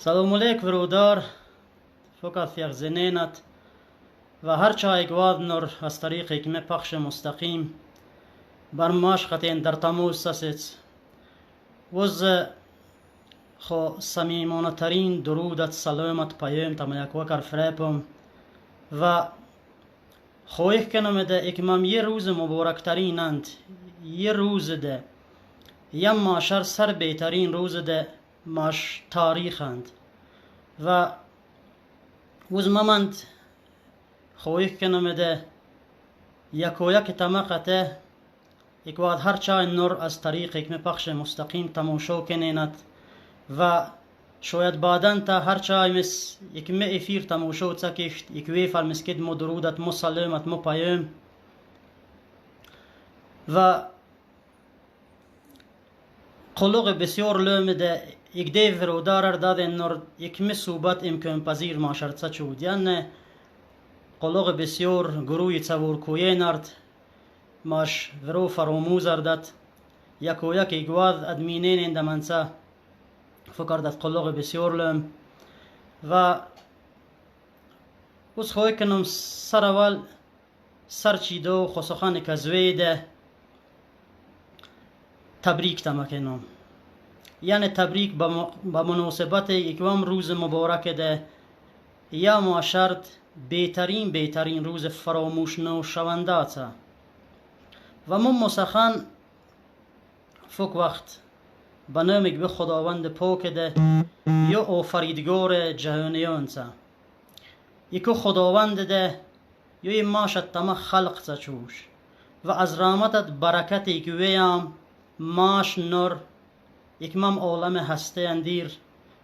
Салом алейк برادر فقط یک زنینت و هر چای گواد نور از طریق که پخش مستقیم بر ماش در تموز سست وز خو صمیمانه ترین درودت سلامت پیام تما یک وکر فرپم و خواهی کنم ده اکمام یه روز مبارک ترینند یه روز ده یه ماشر سر بهترین روز ده ماش تاریخند و وز ممند خواهی کنم ده یکو یک تمقته یک هر چای نور از طریق اکم پخش مستقیم تماشا کنیند و شاید بعدا تا هر چای مس یک می افیر تماشا تکشت یک وی فرمسکد مو درودت مو سلامت مو پیام و قلوق بسیار لومده یک دیو رو دارر داد نور یک می صوبت امکان پذیر ماشرت چود یعنی قلوق بسیار گروی تصور کوینرد ماش ورو فراموز اردد یکو یک ایگواد ادمینین اندمنسا فکر قلوق بسیار لوم و اوس خواهی کنم سر اول سر چیدو خسخان کزویده تبریک تمکنم یعنی تبریک با مناسبت اکوام روز مبارک ده یا معاشرت بهترین بهترین روز فراموش نشونده تا و من مسخن فک وقت به نام به خداوند پاک ده یا آفریدگار جهانیان تا یکو خداوند ده یا این ماشت تمام خلق تا چوش و از رحمتت برکتی که ویم ماش نور یکمام عالم هسته اندیر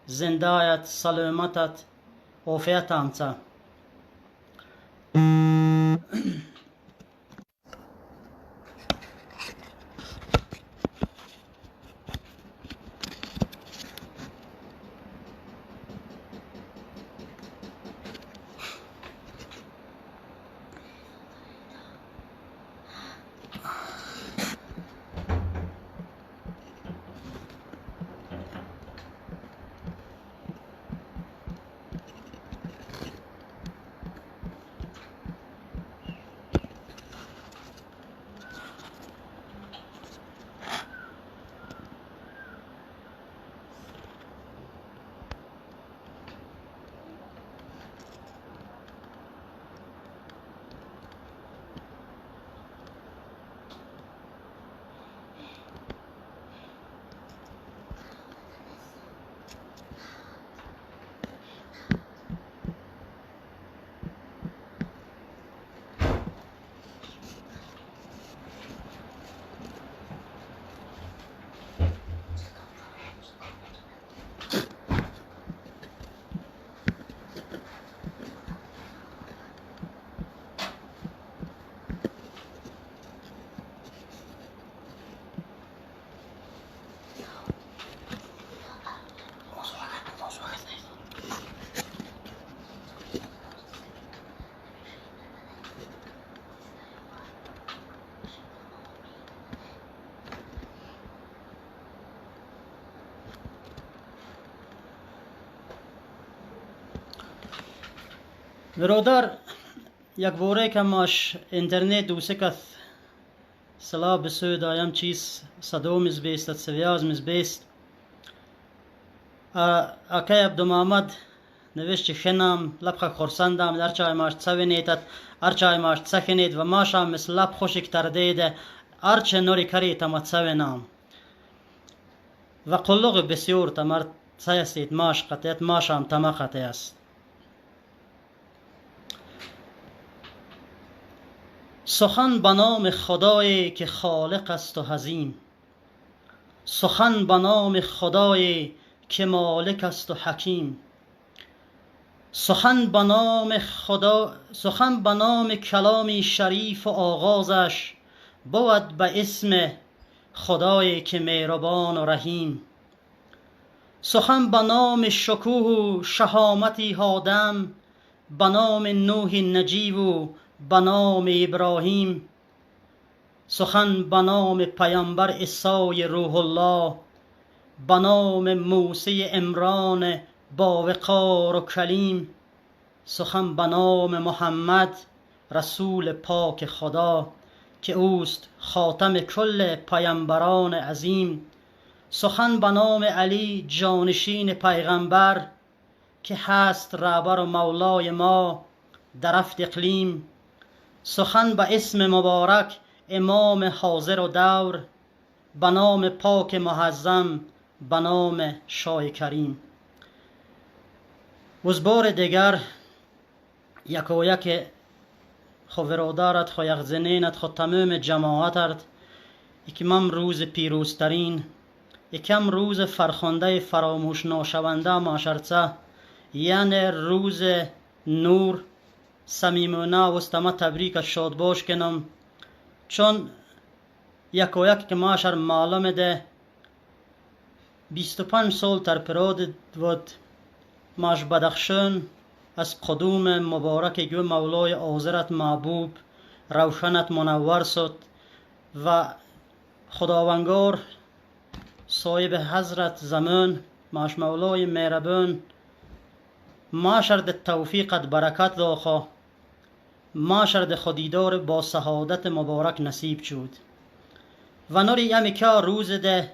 زندایت سلامتت عافیت تا. برادر یک باره که ماش اینترنت دوسکت سلا بسود آیم چیز صدومز بیست سویازمز بیست اکی عبدالمحمد نوشت خنم لب خورسندم در چای ماش څوینیتت هر چای ماش څخنید و ماشام مثل لب خوشک تردیده هرچه نوری کری تما څوینام و قلوق بسیار تمر څیستید ماش قطعیت ماشام تما قطعی است. سخن به نام خدایی که خالق است و عظیم، سخن به نام خدایی که مالک است و حکیم، سخن به نام خدا، سخن به نام کلامی شریف و آغازش بود به اسم خدایی که مهربان و رحیم، سخن به نام شکوه و شهامتی آدم، به نام نوح نجیب و به نام ابراهیم، سخن به نام پیامبر عیسی روح الله، به نام موسی عمران با وقار و کلیم. سخن به نام محمد رسول پاک خدا، که اوست خاتم کل پیامبران عظیم. سخن به نام علی جانشین پیغمبر، که هست رهبر و مولای ما در هفت اقلیم. سخن به اسم مبارک امام حاضر و دور، به نام پاک معظم، به نام شاه کریم. وز بار دیگر یکایک خو برادرت، خو یغزنینت، خو تمام جماعتت، یکم روز پیروزترین، یکم روز فرخنده فراموش ناشونده معاشرچه، یعنی روز نور صمیمانه وستما تبریک شاد باش کنم. چون یکایک که معاشر معلومه ده 25 سال تر پراد بود ماش بدخشان از قدوم مبارک گو مولای آذرت محبوب روشنت منور شد و خداوندگار صاحب حضرت زمان ماش مولای مهربان معاشر توفیقت برکت داخوا، معاشر خودیدار با سعادت مبارک نصیب شد. و نوری امیکا روز ده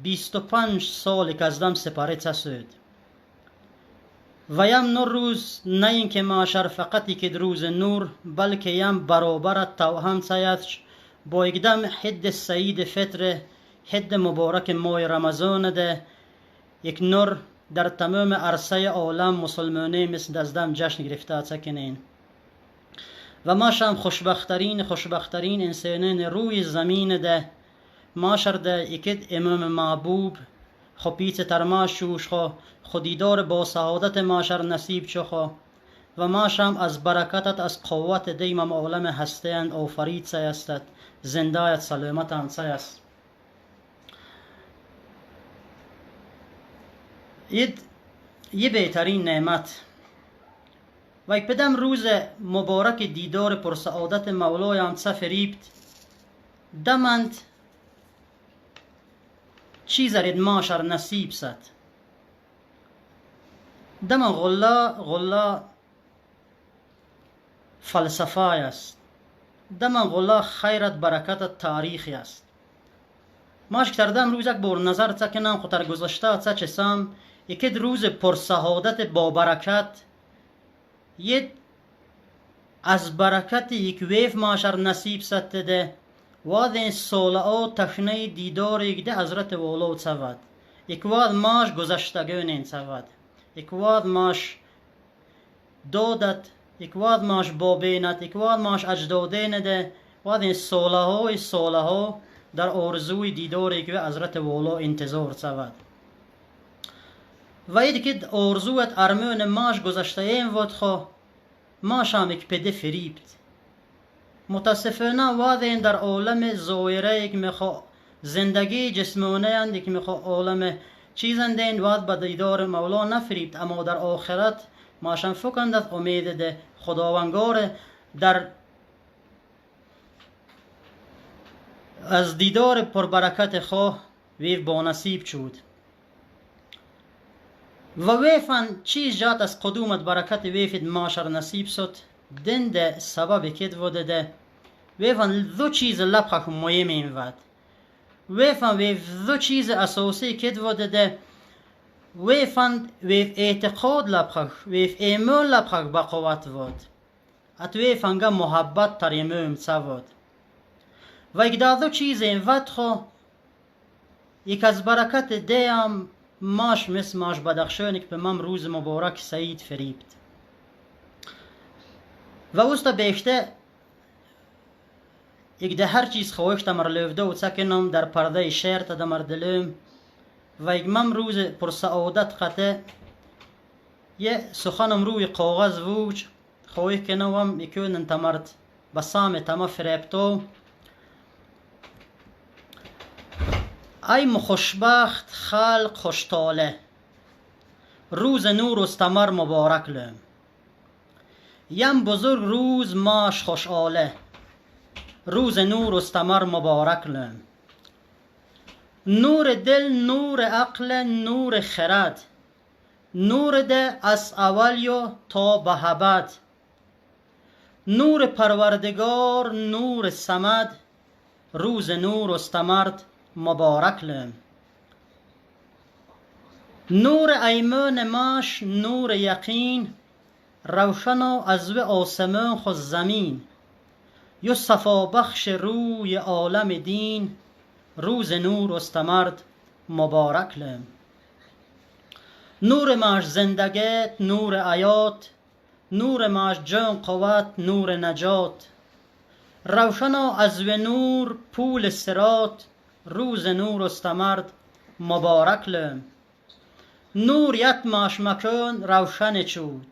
25 سال که از دم سپاره شد. و یم نور روز نه اینکه معاشر فقط که روز نور، بلکه یم برابر توهم سیدش با اقدام حد سعید فطر، حد مبارک ماه رمضان ده یک نور در تمام عرصه عالم مسلمانه مثل از دم جشن گرفته سکنین. و ماشم خوشبخترین انسانین روی زمین ده ماشر ده اکد امام محبوب خو پیچ ترما شوش خو خودیدار با سعادت ماشر نصیب چو خو. و ماشم از برکتت از قوت دیمم عالم هستند آفرید سیستد زندایت سلامت هم سیست. یه بهترین نعمت و یک پدم روز مبارک دیدار پرسعادت مولایم فریبت دمند چیز رد ماشر نصیب سد. دم غلا فلسفه است، دم غلا خیرت برکت تاریخی است. ماش کردم روز یک بار نظر تکنم خطر گذشته تا چسام یکی روز پرسعادت با برکت، یک از برکت یک ویف ماشر نصیب ست ده واد این ساله تشنه دیدار یک ده حضرت والا سود. یک واد ماش گذشتگان این سود، یک واد ماش دادت، یک واد ماش بابینت، یک واد ماش اجدادین ده واد این ساله ها در آرزوی دیدار یک حضرت والا انتظار سود. و اید که آرزوت ارمان ماش گذشته این واد خو ماش هم یک پده فریبت. متاسفانه واد این در عالم ظاهره یک میخوا زندگی جسمانه اند، یک میخوا عالم چیزند این واد به دیدار مولا نفریبت، اما در آخرت ماشم فکند از امید ده خداوندگار در از دیدار پربرکت خواه ویو با نصیب شد. و ویفن چیز جات از قدومت برکت ویفید ماشر نصیب شد دنده سبب کد وده ده ویفن دو چیز لبخک مهم این ود. ویفن ویف دو چیز اساسی کد وده ده ویفن ویف اعتقاد لبخک ویف ایمان لبخک با قوت ود ات ویفنگا محبت تر ایمان سود. و یک دو چیز این ود خو یک از برکت دیم ماش مثل ماش بدخشان که به من روز مبارک سعید فریبت. و اوستا بیشته یک ده هر چیز خواهش تمر لفده و تکنم در پرده شعر تدمر دلم و یک مم روز پرسعادت قطع یه سخنم روی کاغذ ووج خواهی کنم یکونن تمرد بسام تما فریبتو. ای مخوشبخت خلق خوشتاله روز نور و استمر مبارک لم. یم بزرگ روز ماش خوشحاله روز نور و استمر مبارک لم. نور دل نور عقل نور خرد نور ده از اول و تا به ابد. نور پروردگار نور صمد، روز نور استمرد مبارک لم. نور ایمان ماش نور یقین، روشن و از و آسمان خود زمین. یو صفا بخش روی عالم دین، روز نور استمرد مبارک لم. نور ماش زندگیت نور حیات، نور ماش جان قوت نور نجات. روشن و از و نور پول صراط، روز نور استمرد مبارک لم. نور یت ماش مکن روشن چود،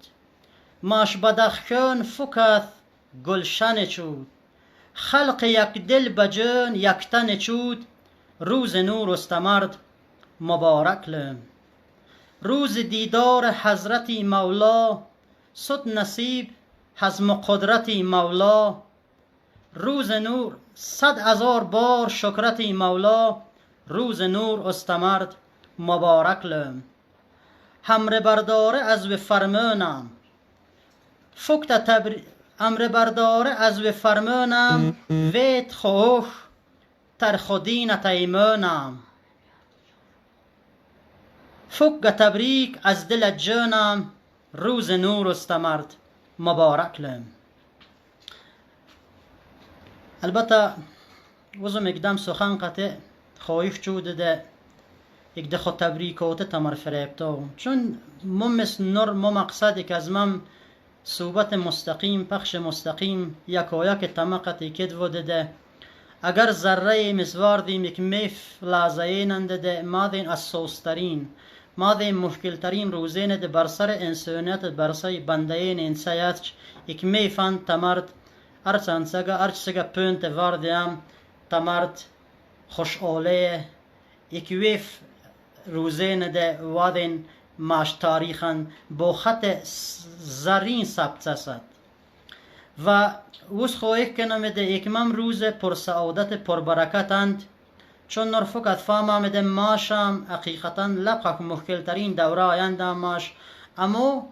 ماش بدخشان فکث گلشن چود. خلق یک دل بجن یک تن چود، روز نور استمرد مبارک لم. روز دیدار حضرت مولا، صد نصیب هضم قدرت مولا. روز نور 100,000 بار شکرت مولا، روز نور استمرد مبارک لم. امر برداره از و فرمانم فکت تبر امر برداره از و فرمانم، ویت خوش تر خودین تیمانم. فک تبریک از دل جانم، روز نور استمرد مبارک لم. البته وزم اقدام سخن قطع خواهش چود ده یک ده خود تبریکات تمر فریبتا، چون ممس نور ما مقصد که از من صحبت مستقیم پخش مستقیم یکایک تمقتی کد وده ده. اگر ذره مسوار دیم یک میف لحظه ننده ده، ما دین اساس ترین ما دین مشکل ترین روزین ده بر سر انسانیت بر سر بنده انسانیت یک میفان تمرد ارچان سگا ارچ سگا پونت واردیم تمرد خوشحاله یک ویف روزین ده وادین ماش تاریخا با خط زرین ثبت است. و وز خواهی کنم ده یکمم روز پر سعادت پر برکتند، چون نرفقت فهمم ده ماشم حقیقتا لبخ مشکل ترین دوره آینده ماش، اما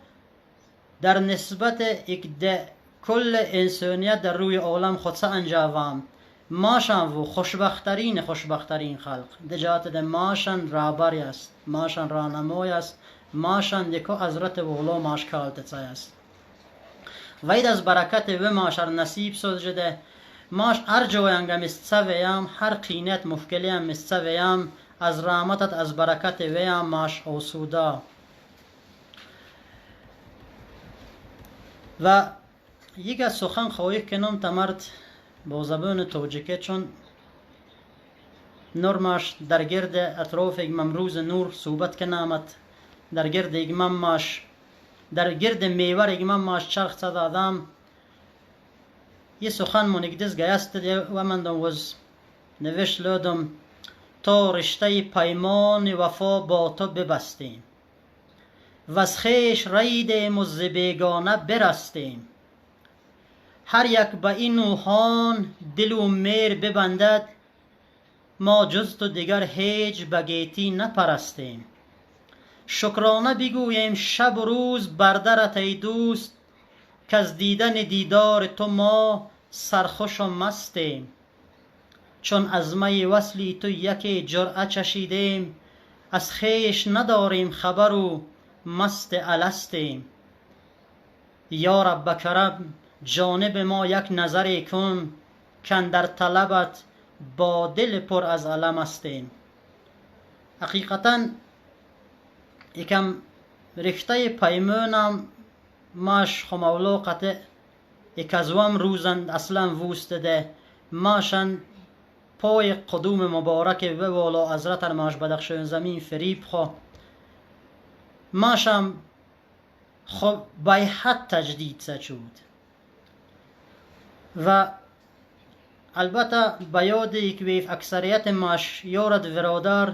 در نسبت یک ده کل انسانیت در روی عالم خود سه انجاوام ماشان و خوشبخترین خوشبخترین خلق دجات ده ماشان رابری است، ماشان راهنمای است، ماشان دکو حضرت وغلا ماش کالت است. وید از برکت و ماشر نصیب سوزده ماش هر جوینگم استویم هر قینت مشکلیم استویم از رحمتت از برکت ویم ماش آسودا. و یک از سخن خواهی کنم تمرد با زبان تاجیکه، چون نرمش در گرد اطراف اگمم روز نور صحبت کنامد، در گرد اگمم ماش در گرد میور اگمم ماش چرخ زدم. یه سخن منگدز گیست و من دوز نوشت لودم تا رشته پیمان وفا با تو ببستیم و از خویش ریدیم و ز بیگانه برستیم. هر یک به این نوحان دل و میر ببندد، ما جز تو دیگر هیچ به گیتی نپرستیم. شکرانه بگوییم شب و روز بر درت ای دوست، کز دیدن دیدار تو ما سرخوش و مستیم. چون از می وصلی تو یکی جرعه چشیدیم، از خویش نداریم خبر و مست الستیم. یا رب کرم جانب ما یک نظری کن، کاندر طلبت با دل پر از الم هستیم. حقیقتا یکم رشته پیمانم ماش خمولو قطع یک از وام روزند اصلا وست ده ماشن پای قدوم مبارک و والا حضرت ماش بدخشان زمین فریب خو ماشم خب بیحد تجدید سچود. و البته بیاد یک ویف اکثریت ماش یارد ورادر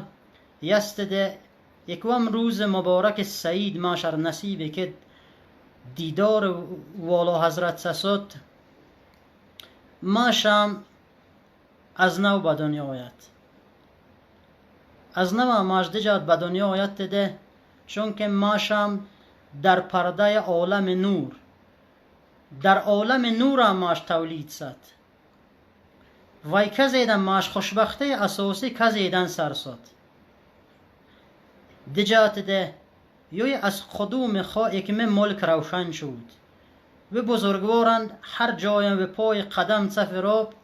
یست ده یکوام روز مبارک سعید ماشر نصیب که دیدار والا حضرت سسد ماشم از نو به دنیا آید. از نو ماش دجات به دنیا آید ده چون که ماشم در پرده عالم نور، در عالم نور ماش تولید سد. وای کزیدن ماش خوشبختی اساسی کزیدن سر سد. دجات ده یوی از قدوم خوا اکمه ملک روشن شد. و بزرگوارند هر جایم و پای قدم سفراب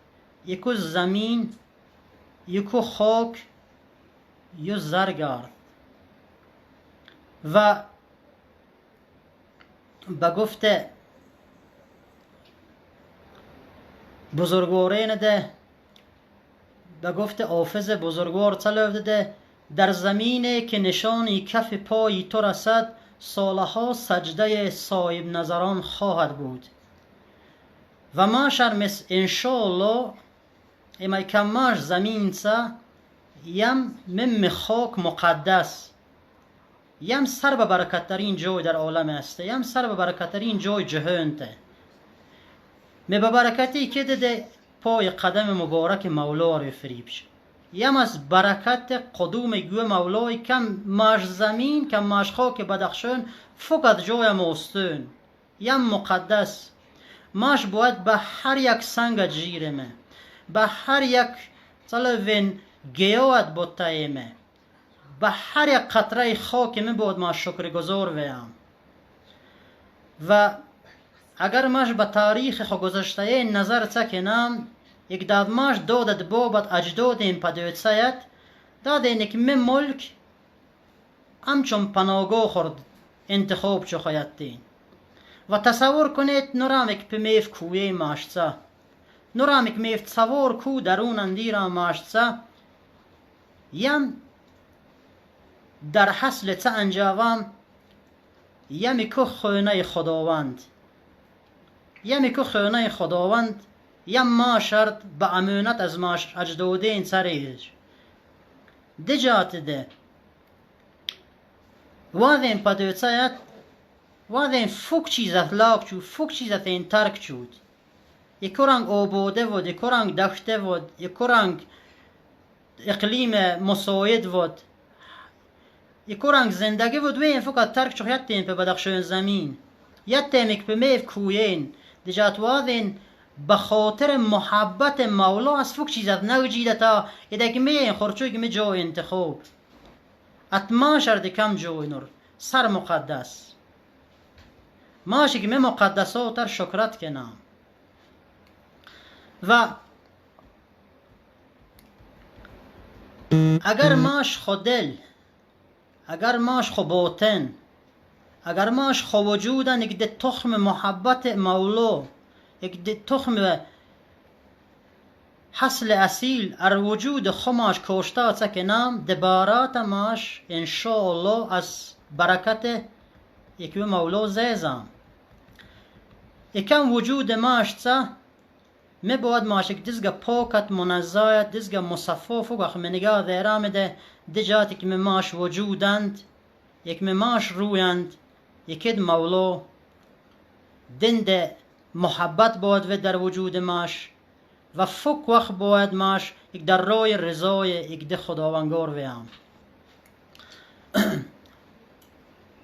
یکو زمین یکو خاک یو زرگرد. و به گفته بزرگوارین ده، به گفت حافظ بزرگوار چلو ده، در زمینه که نشانی کف پای تو رسد سالها سجده صاحب نظران خواهد بود. و ما شرمس انشاءالله اما کماش زمین سا یم مم خاک مقدس، یم سر به برکتترین جای در عالم است، یم سر به برکتترین جای جهان ته. می به برکتی که ده پای قدم مبارک مولا رو فریب شد. یم از برکت قدوم گو مولای کم ماش زمین کم ماش خاک بدخشان فقط جای ماستون یم مقدس. ماش باید به هر یک سنگ جیرمه، به هر یک چلوین گیاهت بوتایمه، به هر یک قطره خاک می باید ما شکرگزار ویم. و اگر ماش به تاریخ خو گذشته نظر چکنم، یک دادماش دادد بابت اجداد این پدوتسایت داد اینک می ملک همچون پناهگاه خورد انتخاب چو خواهد. و تصور کنید نورم یک پمیف کوی ماشца، نورم یک میف سوار کو درون اندیرا ماشца، یم در حصل چه انجاوام یمی که خونه خداوند، یمی که خونه خداوند یم ما شرط به امانت از ماش اجدودین سریج دجات ده وادین پدوتسایت وادین فوک چیزت لاک چود، فوک چیزت این ترک چود. یک رنگ آباده بود، یک رنگ دشته بود، یک رنگ اقلیم مساعد بود، یک رنگ زندگی بود. و این فقط ترک چو یتیم به بدخشان زمین یتیم یک به میف کوین دجات وادین به خاطر محبت مولا از فوک چیزت نوجیده تا یدک می خورچوی می جای انتخاب اتما شرد کم جای نور سر مقدس ماشی که می مقدسات تر شکرت کنم. و اگر ماش خود دل، اگر ماش خو باطن، اگر ماش خو وجودن یک ده تخم محبت مولا، یک ده تخم حصل اصیل ار وجود خماش کشتا چکنم دبارات ماش انشاءالله از برکت یکی مولا زیزم. یکم وجود ماش چه می باید ماش یک دزگه پاکت منزایت دزگه مصفا فوق اخ من نگاه دیرام ده دجاتی که می ماش وجودند یک می ماش رویند یکید مولا دند محبت باید و در وجود ماش و فوق وقت باید ماش یک در رای رضای یک ده خداوندگار ویم.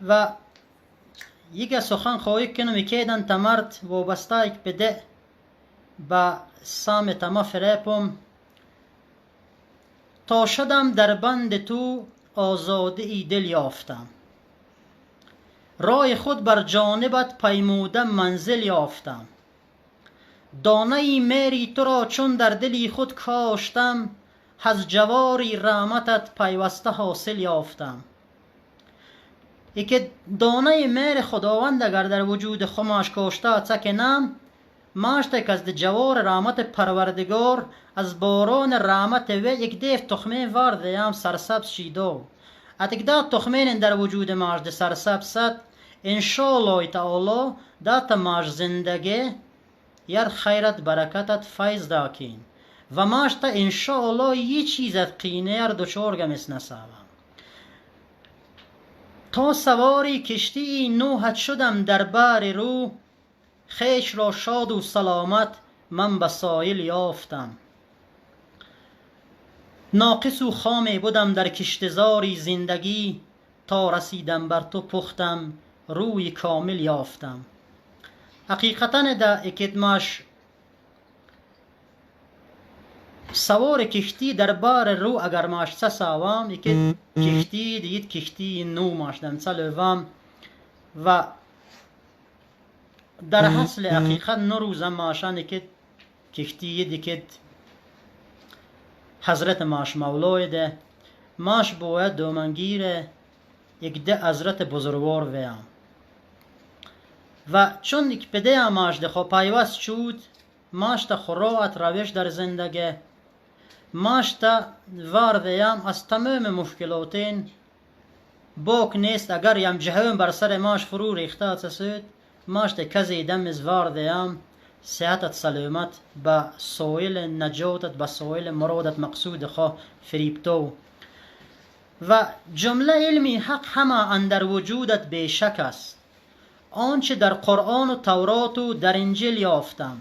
و یک سخن خواهی کنم یکیدن تمرد وابسته یک بده به سام تما فریپم. تا شدم در بند تو آزاده ای دل یافتم، رای خود بر جانبت پیموده منزل یافتم. دانه ای مهری تو را چون در دلی خود کاشتم، از جواری رحمتت پیوسته حاصل یافتم. یکی دانه مهر خداوند اگر در وجود خماش کاشته چکنم، ماشتک از جوار رحمت پروردگار از باران رحمت و یک دیف تخمین ورده هم سرسبز شیدو. اتک دا تخمین در وجود ماش ده سرسبز ست انشاءالله تعالی دا تماش زندگی یر خیرت برکتت فیض داکین و ماش تا انشاءالله یه چیزت قینه یر دوچار گمس نساوم. تا سواری کشتی نوحت شدم در بر رو، خیش را شاد و سلامت من به سایل یافتم. ناقص و خامی بودم در کشتزاری زندگی، تا رسیدم بر تو پختم روی کامل یافتم. حقیقتا ده اکتماش سوار کشتی در بار رو اگر ماش ساوام اکت کشتی دید کشتی نو ماش دم سلوام و در حصل حقیقت نروزم ماشان اکت کشتی دیکت حضرت ماش مولای ده ماش باید دومنگیر یک ده حضرت بزرگوار ویم و چون یک پده ماش ده خو پیوست شد ماش تا خراعت روش در زندگی ماش تا وارده از تمام مشکلاتین باک نیست اگر یم جهان بر سر ماش فرو ریخته سود ماش تا کزی دم از وارده صحتت سلامت به سویل نجاتت به سویل مرادت مقصود خواه فریبتو و جمله علمی حق همه اندر وجودت بیشک است آنچه در قرآن و تورات و در انجیل یافتم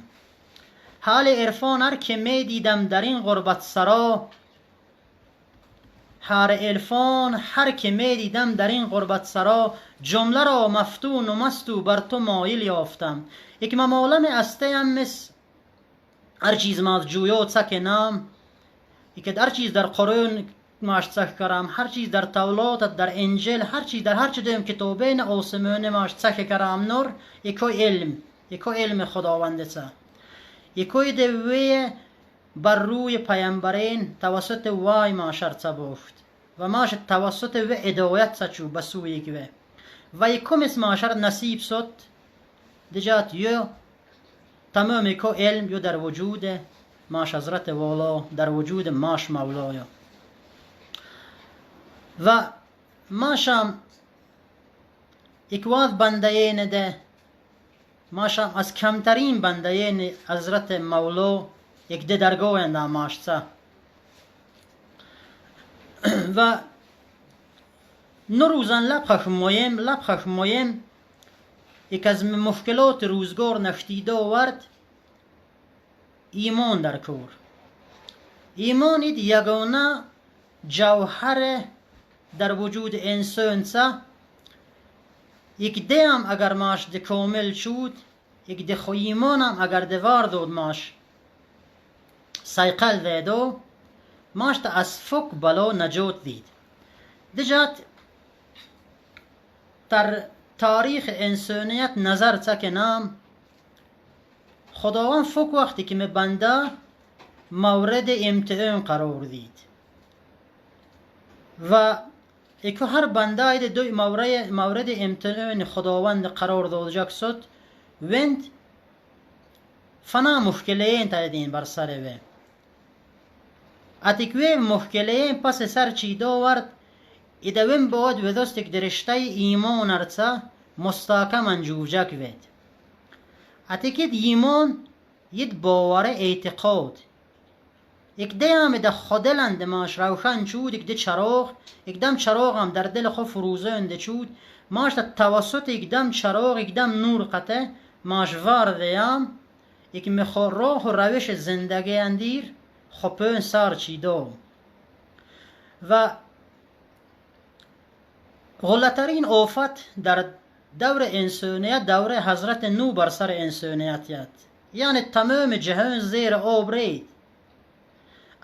حال عرفان هر که می دیدم در این غربت سرا هر عرفان هر که می دیدم در این غربت سرا جمله را مفتون و مست و بر تو مایل یافتم. یک ممالم استیم مس هر چیز ما جویا چک نام یک هر چیز در قرآن ماش چک کرم هر چیز در تولات در انجیل هر چیز در هر چه دیم کتابین آسمان ماش چک کرم نور یکو علم یکو علم خداوند چه یکوی دوی بر روی پیامبرین توسط وای ماشر چه و ماش توسط و ادایت چه چو بسوی گوه و یکم اسم ماشر نصیب شد دجات یو تمام کو علم یو در وجود ماش حضرت والا در وجود ماش مولایا و ماشم اکواد بنده ده ماشم از کمترین بنده حضرت مولا یک ده درگاه انده ماشتا و نروزن لبخش مویم یک از مشکلات روزگار نشتیده آورد ایمان در کور ایمان اید یگانه جوهر در وجود انسان سه یک ده هم اگر ماش ده کامل شد یک ده خو ایمان هم اگر ده وار داد ماش سیقل ده دو ماش ده از فک بلا نجات دید. دجات در تاریخ انسانیت نظر نام خداوند فک وقتی که می بنده مورد امتحان قرار دید و ایکو هر بنده اید دو مورد امتحان خداوند قرار داد جک شد وند فنا مشکلین تایدین بر سر و اتیکوی مشکلین پس سر چی داورد ایدوین باید و دستک درشته ایمان ارچه مستحکم انجوجک وید اتیکید ایمان ید باور اعتقاد یک ده هم ده خودلند ماش روشن شد یک ده چراغ یک دم چراغ هم در دل خود فروزنده شد ماش در توسط یک دم چراغ یک دم نور قطع ماش وارده هم یک مخواه راه و روش زندگی اندیر خپون سر چیدو و غلطترین آفت در دور انسانیت دور حضرت نو بر سر انسانیت یاد یعنی تمام جهان زیر آب رید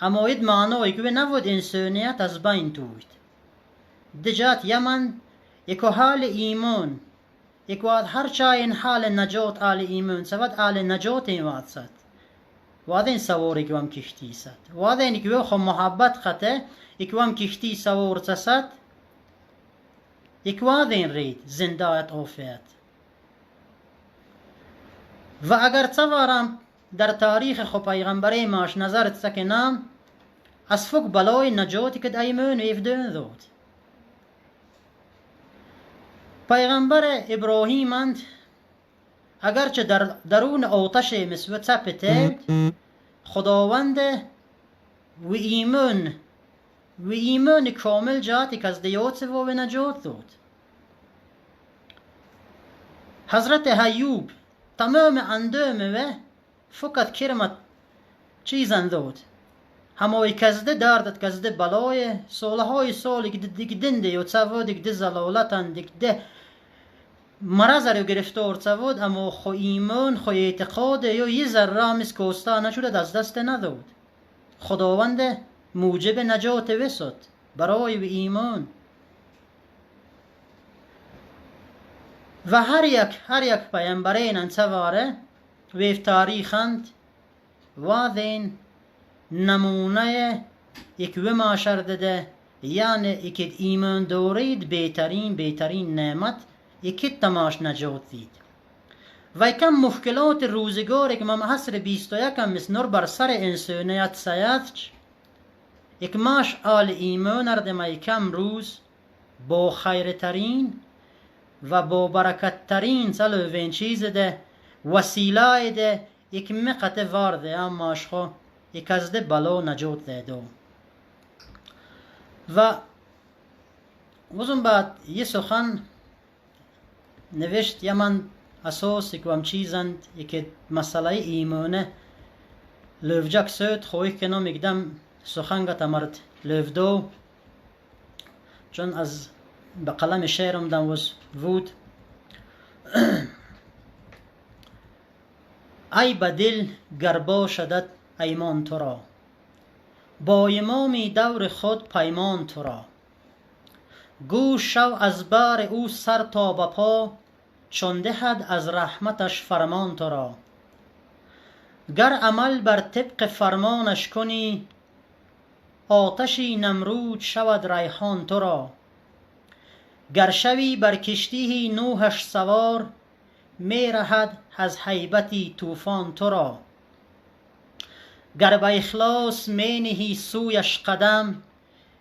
اما اید معنایی که نبود انسانیت از بین توید دجات یمن یکو حال ایمان یکو هر چای حال نجات آل ایمان سود آل نجات این واد سد وادین سواری که هم کشتی سد وادین که خو محبت خطه یکو هم کشتی سوار سد یک وادین رید زندایت آفیت و اگر څوارم در تاریخ خو پیغمبری ماش نظر تسکنم از فوق بلای نجاتی که ایمون ایفدون داد پیغمبر ابراهیم اگرچه در درون آتش مسو تپته خداوند و ایمان و ایمان کامل جاتی که از دیات و نجات داد. حضرت ایوب تمام اندام و فقط کرمت چیزن داد. همای کزده دردت کزده بلای سالهای سال دیگ دنده یا څو دیگ ده زلالتن دیگ ده مرض رو گرفتار څود اما خو ایمان خو اعتقاد یا یه ذره هم کوستا نشده از دست نداد. خداوند موجب نجات وسط برای ایمان. و هر یک پیامبرین انسواره ویف تاریخند واذین نمونه یک و معاشر ده یعنی یکی ایمان دارید بهترین نعمت یکی تماش نجات دید. و یکم مشکلات روزگار که ما عصر 21 مثل نور بر سر انسانیت سیاد یک ماش آل ایمان اردم یکم روز با خیرترین و با برکتترین سلوین چیز ده وسیله ده یک مقت وارده اما خو یک از ده بلا نجات ده دو. و وزن بعد یه سخن نوشت یمن اساس یکم چیزند یکی مسئله ایمانه لوجک سوت خوی که نام یکدم سخن گتمرد لوفدو چون از به قلم شعرم دم وز بود. ای بدل گربا شدد ایمان تو را با امامی دور خود پیمان تو را گوش شو از بر او سر تا به پا چون دهد از رحمتش فرمان تو را گر عمل بر طبق فرمانش کنی آتشی نمرود شود ریحان تو را گر شوی بر کشتی نوحش سوار می رهد از هیبتی طوفان تو را گر به اخلاص می نهی سویش قدم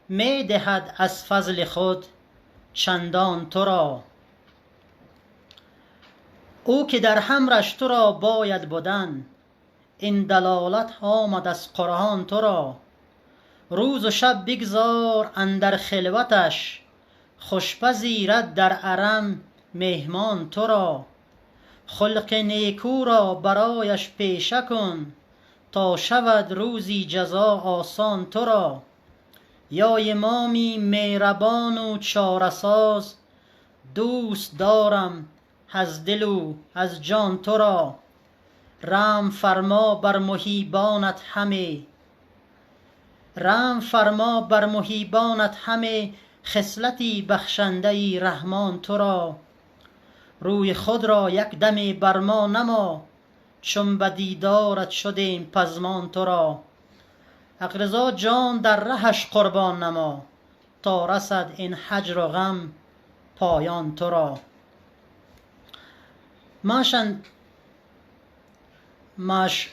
می دهد از فضل خود چندان تو را او که در همرش تو را باید بودن این دلالت آمد از قرآن تو را روز و شب بگذار اندر خلوتش خوش پذیرد در ارم مهمان تو را خلق نیکو را برایش پیشه کن تا شود روزی جزا آسان تو را یا امامی مهربان و چاره ساز دوست دارم از دل و از جان تو را رحم فرما بر محیبانت همه رحم فرما بر محیبانت همه خصلتی بخشنده رحمان تو را روی خود را یک دمی بر ما نما چون به دیدارت شدیم پزمان تو را حق جان در رهش قربان نما تا رسد این هجر و غم پایان تو را. ماشند ماش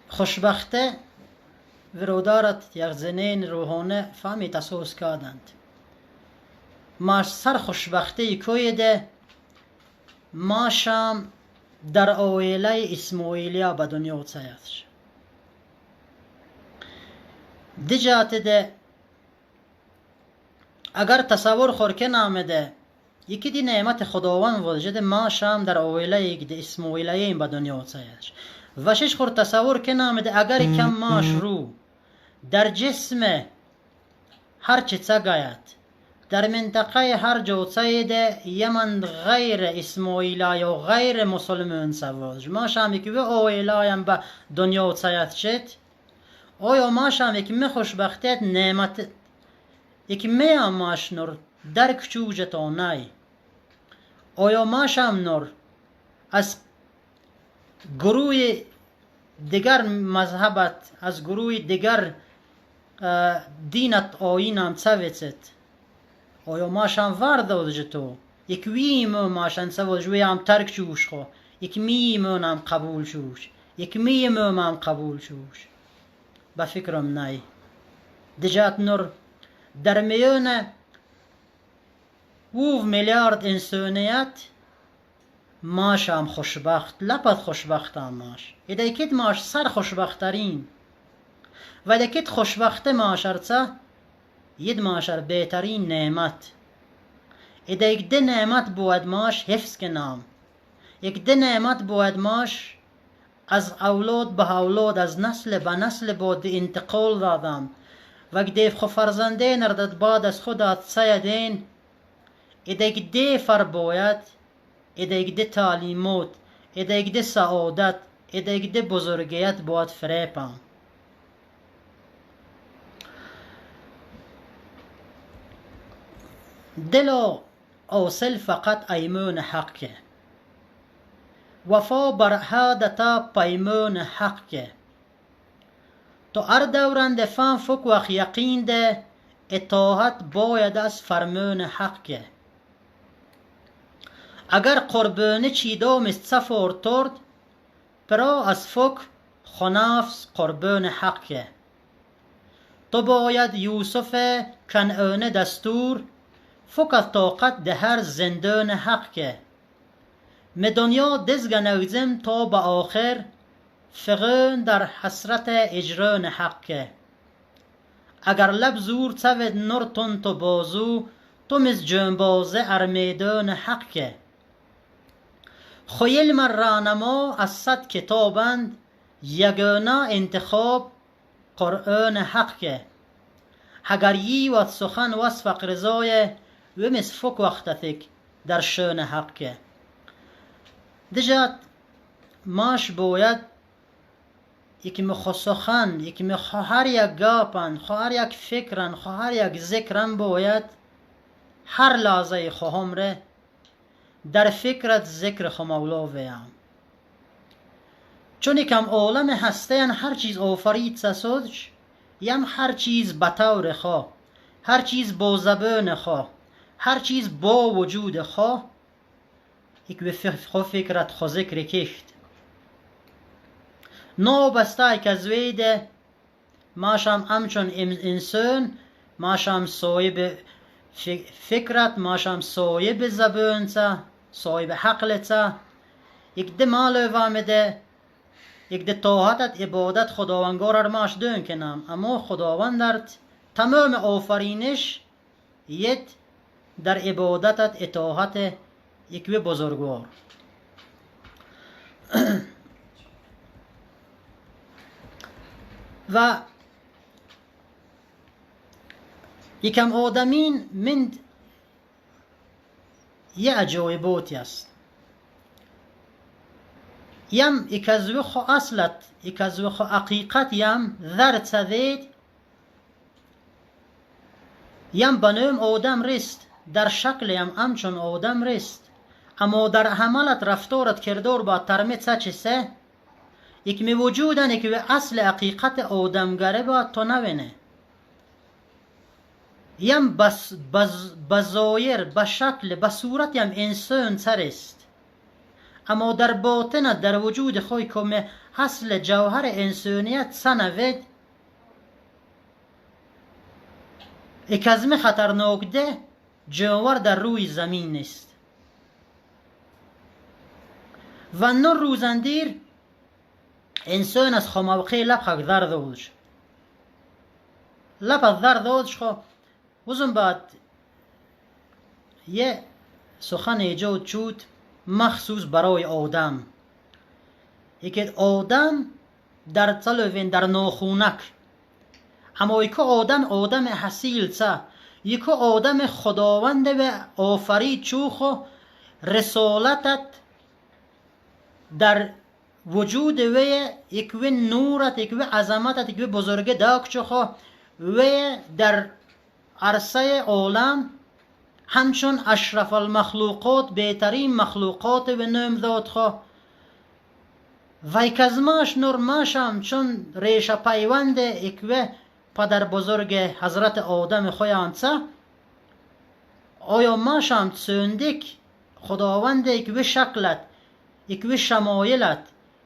خوشبخته ورودارت یک زنین روحانه فهمی تسوس کردند. ماش سر خوشبخته کویده ماشم در اویله اسماعیلیا به دنیا سیاد. دیجاته ده اگر تصور خور که نامده یکی دی نعمت خداوند وجد ماشم در اویله یک ده اسماعیلیه به دنیا سیاد. و شش خور تصور که نامده اگر کم ماش رو در جسم هر چه تگاید در منطقه هر جو ده یمن غیر اسماعیلی یا غیر مسلمان سواج ماشم یکی و اویلایم به دنیا سیاد شد. آیا ماشم یکی می خوشبختیت نعمت یکی می ماش نور درک چوجه تا نای. آیا ماشم نور از گروه دیگر مذهبت از گروه دیگر دینت آینم څویڅت آیا ماشم ورد تو یک ویم ماشن سواج ویم ترک چوش خو یک میمونم قبول شوش یک میمونم قبول شوش به فکرم نای. دجات نور در میون وو میلیارد انسانیت ماشم خوشبخت لپت خوشبختم ماش ایده کت ماش سر خوشبخترین و دکت خوشبخت ماشرچه ید ماشر بهترین نعمت ایده یک ده نعمت بود ماش حفظ کنام یک ده نعمت بود ماش از اولاد به اولاد، از نسل به نسل بود انتقال دادم. و دیف خو فرزنده نردد بعد از خود سیدین ایدگ دی فر باید، ایدگ دی تعلیمات، ایدگ دی سعادت، ایدگ دی بزرگیت باید فریپم. دلا اوصل فقط ایمون حق که وفا بر هادتا پیمون حق که تو ار دورند فان فک وخ یقین ده اطاعت باید از فرمون حق که اگر قربان چیدام سفر ترد پرا از فک خنافس قربان حق که تو باید یوسف کنعان دستور فک از طاقت ده هر زندان حق که می دنیا دزگ نوزم تا به آخر فغان در حسرت اجران حق که اگر لب زور تود نرتون تو بازو تو مز جنبازه ارمیدان حق که خیل من رانما از صد کتابند یگانه انتخاب قرآن حق که اگر یی سخن وصف رضای و مز فک وقتتک در شان حق که دجات ماش باید یکی مخ سخن، یکی مخ هر یک گاپن، خو هر یک فکرن، خو هر یک ذکرن باید هر لحظه خواهم ره در فکرت ذکر خو مولا ویم. چون یکم عالم هسته هر چیز آفرید سسودش یم هر چیز بطور خوا، هر چیز با زبان خوا، هر چیز با وجود خوا یک خو فکرت خو ذکر کشت. نوبسته که از ویده ماشم همچون انسان، ماشم صاحب فکرت، ماشم صاحب زبان تا، صاحب عقل تا، یک ده مال وامده، یک ده طاعتت عبادت خداوندگار ماش دون کنم، اما خداوند درت تمام آفرینش یت در عبادتت اطاعت یکوی بزرگوار. و یکم آدمین من یه عجایباتی است. یم یکزوی خو اصلت، یکزوی خو حقیقت یم ذر تذید یم بنوم آدم رست در شکل یم همچون آدم رست، اما در عملت رفتارت کردار با ترمه چه یک می وجودن یک به اصل حقیقت آدمگره با تو نوینه. یم بس بظاهر به شکل به صورت یم انسان ترست، اما در باطن در وجود خوی که اصل جوهر انسانیت سنوید یک از می خطرناک ده جانور در روی زمین نیست. و نور روزندیر انسان از خموقی لب خاک در دولش لب در دولش خو وزن بعد یه سخن ایجاد شد مخصوص برای آدم. یکی آدم در تلوین در ناخونک، اما یکو آدم آدم حسیل تا، یکو آدم خداوند و آفرید چوخو رسالتت در وجود وی یکوی نورت، یکوی عظمتت، یکوی بزرگ داک چوخو وی در عرصه عالم همچون اشرف المخلوقات بهترین مخلوقات و نام داد خو و یکزماش نورماشم چون ریشه پیوند یکوی پدر بزرگ حضرت آدم خویانچه آیا ماشم تسوندک خداوند یکوی شکلت، یکوی شمایلت،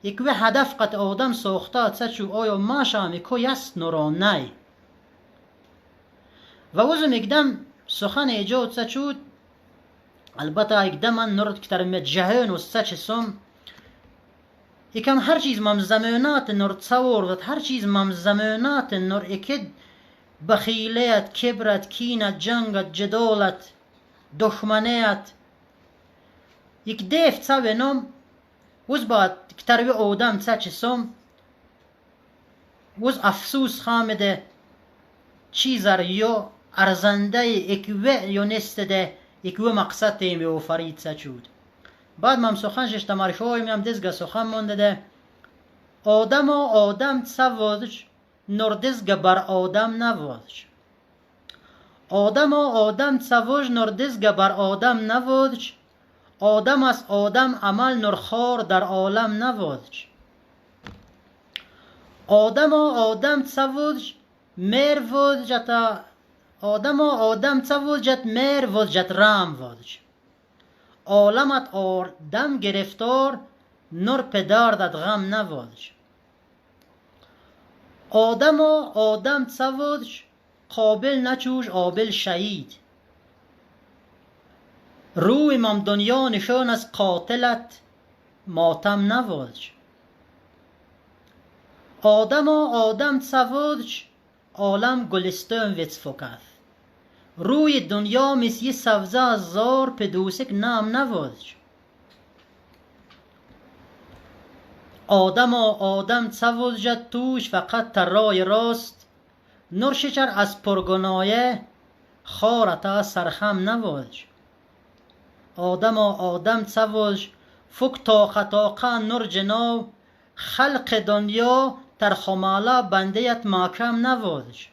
یکوی هدف قط آدم ساخته چه چو آیا ماشم یکو یست نورانه. و وزم یکدم سخن ایجاد چه چود البته یکدم من نورد کترم جهان و سچ سم یکم هر چیز مم زمانات نور تصور هر چیز مم زمانات نور اکد بخیلیت، کبرت، کینت، جنگت، جدالت، دشمنیت یک دیف نام وز بعد کتروی آدم چه چسم وز افسوس خامده چیزر یا ارزنده اکوه یا نست ده اکوه مقصد تیم یا فرید چود. بعد من سخن شش تمرشوی میم دزگه سخن مونده ده آدم و آدم تسوادش نور دزگه بر آدم نوادش. آدم و آدم تسواج نور دزگه بر آدم نوادش. آدم از آدم عمل نور خار در عالم نوادش. آدم و آدم تسواج مر وجتا آدم و آدم تسواجت مر وجت رام وادش. عالمت آدم گرفتار نور پدردت غم نوادش. آدم و آدم تسواج قابل نچوش آبل شهید. روی مام دنیا نشان از قاتلت ماتم نوادش. آدم و آدم تسواج عالم گلستان ویتفوکت. روی دنیا مثل سبزه از زار پدوسک نام نوادش. آدم و آدم تسواجت توش فقط ترای راست نور شچر از پرگنایه خارتا سرخم نوادش. آدم و آدم تسواج فک طاقه طاقه نور جناو خلق دنیا تر خماله بندیت ماکم نوادش.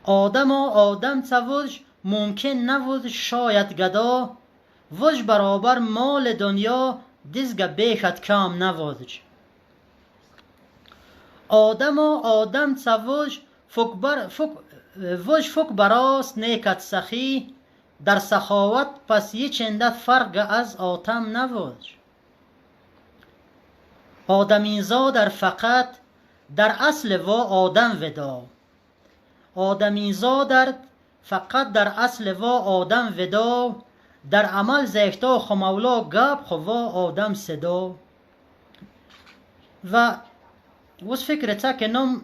آدم و آدم تسواج ممکن نوادش شاید گدا وج برابر مال دنیا دزگه بیخت کم نوادش. آدم و آدم تسواج وج فک براست نیکت سخی در سخاوت پس یه چندت فرق از آتم نوادش. آدمینزا در فقط در اصل و آدم ودا. آدمینزا در فقط در اصل و آدم ودا در عمل زیکتا خمولا گپ خو آدم صدا. و وز فکر تا که نم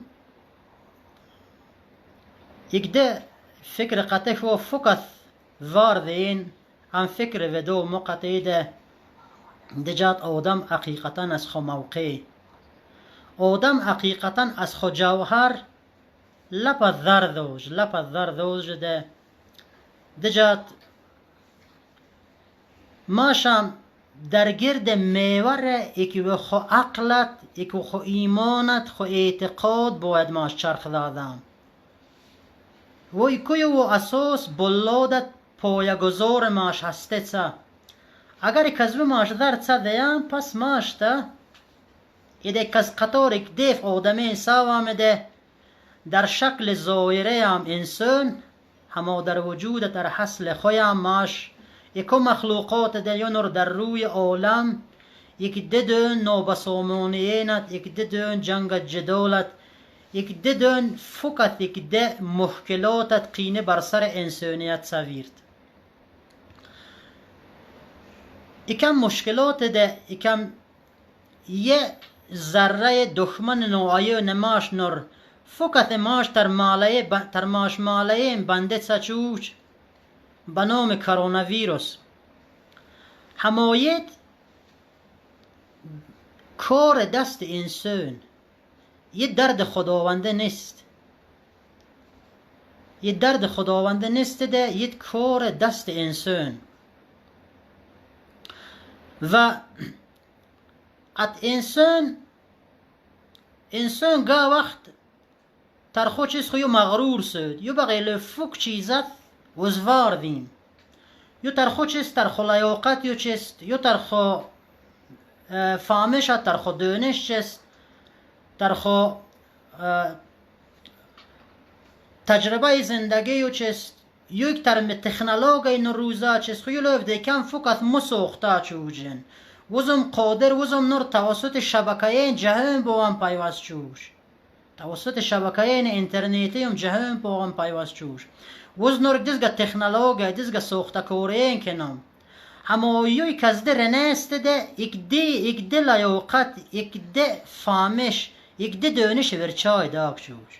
یک ده فکر قطع و فقط واردین هم فکر ودو مقطعی ده دجات آدم حقیقتا از خو موقع آدم حقیقتا از خو جوهر لپا ذردوج لپا ذردوج ده دجات ماشم در گرد میور یکی خو عقلت یکی خو ایمانت خو اعتقاد باید ماش چرخ دادم و یکی و اساس بلادت پایه‌گذار ماش هسته چه اگر کزو ماش در چه دیم پس ماش تا ایده کز قطار یک دیف آدمی سوام ده در شکل ظاهره هم انسان هما در وجود در حصل خویم ماش یکو مخلوقات ده در روی عالم یک ددون نابسامانیینت یک ددون جنگ جدالت یک ددون فقط یک ده مشکلاتت قینه بر سر انسانیت سویرد. یکم مشکلات ده یکم یه ذره دشمن نوعیه نماش نور فقط ماش تر مالای تر ماش مالای بنده سچوچ به نام کرونا ویروس حمایت کار دست انسان یه درد خداونده نیست یه درد خداونده نیست ده یه کار دست انسان و ات انسان گاه وقت تر خود چیز خو مغرور شد یو بغیر فوک چیزت وزوار دیم یو تر خود چیز تر خو لیاقت یو چیست یو تر خو فهمش تر خو دانش چیست تر خو تجربه زندگی یو چیست یک تر تکنولوژی نروزا چیست خو یو لوف دیکم فقط مسوختا چوجن وزم قادر وزم نور توسط شبکه جهان با هم پیوست چوش توسط شبکه اینترنتی هم جهان با هم پیوست چوش وز نور دزگه تکنولوژی دزگه ساخته کورین کنم اما یوی کز ده رنست ده یک ده لیاقت یک ده فهمش یک ده دانش ورچای داک چوش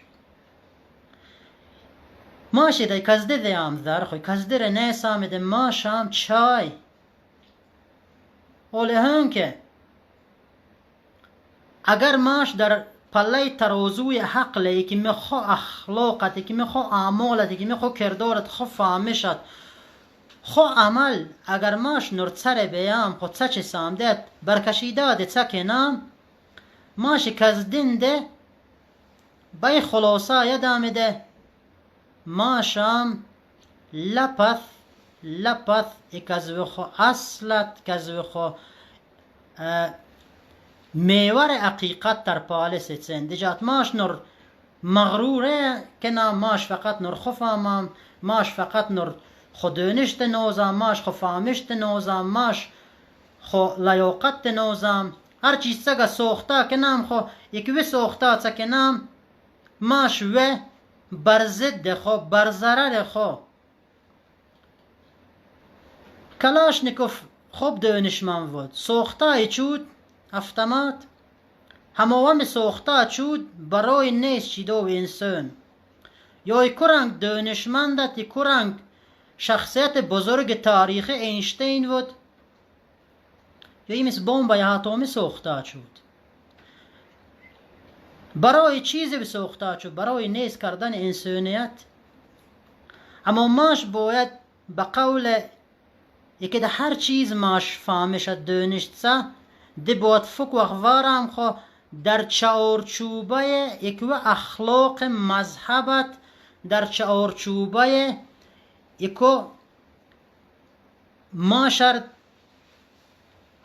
ماشه ده کز ده دیام در خوی کز ده رنست آمده ماشام چای ҳоле که اگر ماش در پله ترازوی عقل که میخوا اخلاقت که میخوا اعمالت که میخوا کردارت خو فهمشت خو عمل اگر ماش نرڅره بیام خو څه چې سامدت برکشیده ده څه کنم ماش کزدین ده بای خلاصه یدام ده ماشام لپث لپث اکزو خو اصلت کزو خو میور حقیقت تر پاله ستن دیجات ماش نور مغروره کنا ماش فقط نور خفامم ماش فقط نور خودونشت نوزم ماش خو فهمشت نوزم ماش خو لیاقت نوزم هر چیز سگه سوخته کنم خو یکوی سوخته چه کنم ماش و بر ضد خو بر ضرر خو کلاشنیکوف خوب دانشمند بود سوخته چود автомат ҳамовами сохта чуд барои нест чидови инсон. Ё куранг донишмандат куранг шахсияти бузурги таърихи Эйнштейн буд, ё имис бомбаи атомӣ сохта шуд. Барои чизе сохта шуд, барои нест кардани инсоният. Аммо маш бояд ба қавле яке да ҳар чиз маш фаҳмишад донишца ده باید فک وخوارم خو در چارچوبه یکو اخلاق مذهبت در چارچوبه یکو ماشر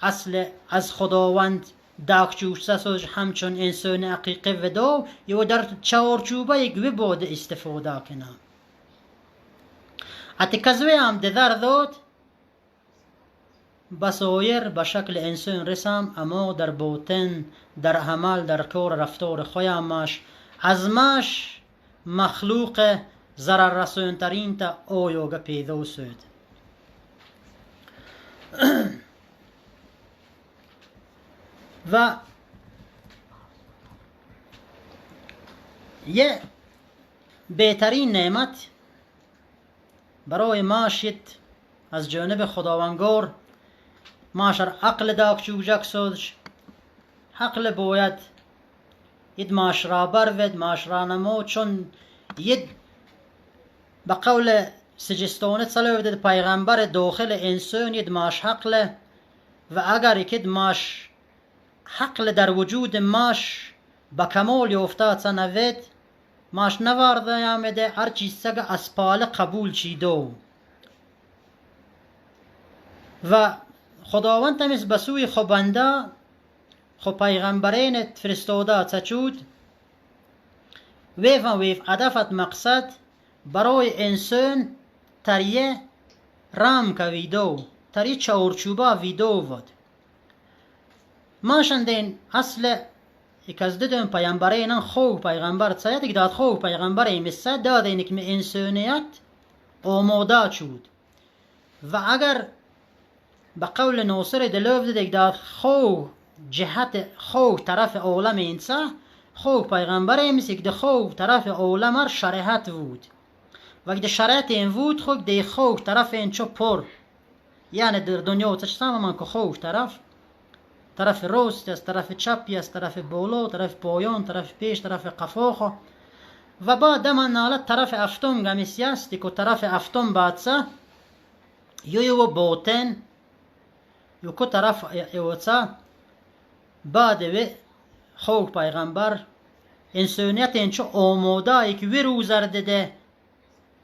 اصل از خداوند داکچوسه سوز همچون انسان حقیقی ودو یو در چارچوبه یکو بود استفاده کنم. اتی کزوی هم در داد بسایر به شکل انسان رسم، اما در باطن در عمل در کار رفتار خودمش از مش مخلوق ضرر رسانترین تا آیاگه پیدا شد. و یه بهترین نعمت برای ماشید از جانب خداوندگار ماشر عقل داک چوجک سودش. عقل باید ید ماشرا برود ماشرا نمو، چون ید به قول سجستانه صلوات پیغمبر داخل انسان ید ماش عقل، و اگر یکد ماش عقل در وجود ماش به کمال یافته تنوید ماش نوارده آمده هر چیز سگ از پاله قبول چیدو. و خداوند تمیز به سوی خو بنده خو پیغمبرین فرستاده تچود ویف ویف هدفت مقصد برای انسان تریه رام که ویدو تریه چارچوبه ویدو بود. ماشندین اصل یک از دیدم پیغمبرین خو پیغمبر تسایت که داد خو پیغمبر ایمسه داد اینک می انسانیت آماده شد. و اگر به قول ناصر دلوف دیده داد خو جهت خو طرف عالم انسا خو پیغمبر ایمسه که خو طرف عالم شریعت بود. و که شریعت این بود خو ده خو طرف این چو پر، یعنی در دنیا تشتم من که خو طرف طرف راست است، طرف چپی است، طرف بالا، طرف پایان، طرف پیش، طرف قفا خو. و بعد من نالت طرف افتم گمیسی است که طرف افتم بعدسه یو باطن یو طرف یوڅه بعد وی خوک پیغمبر انسانیت اینچو آماده یک وی روزر ده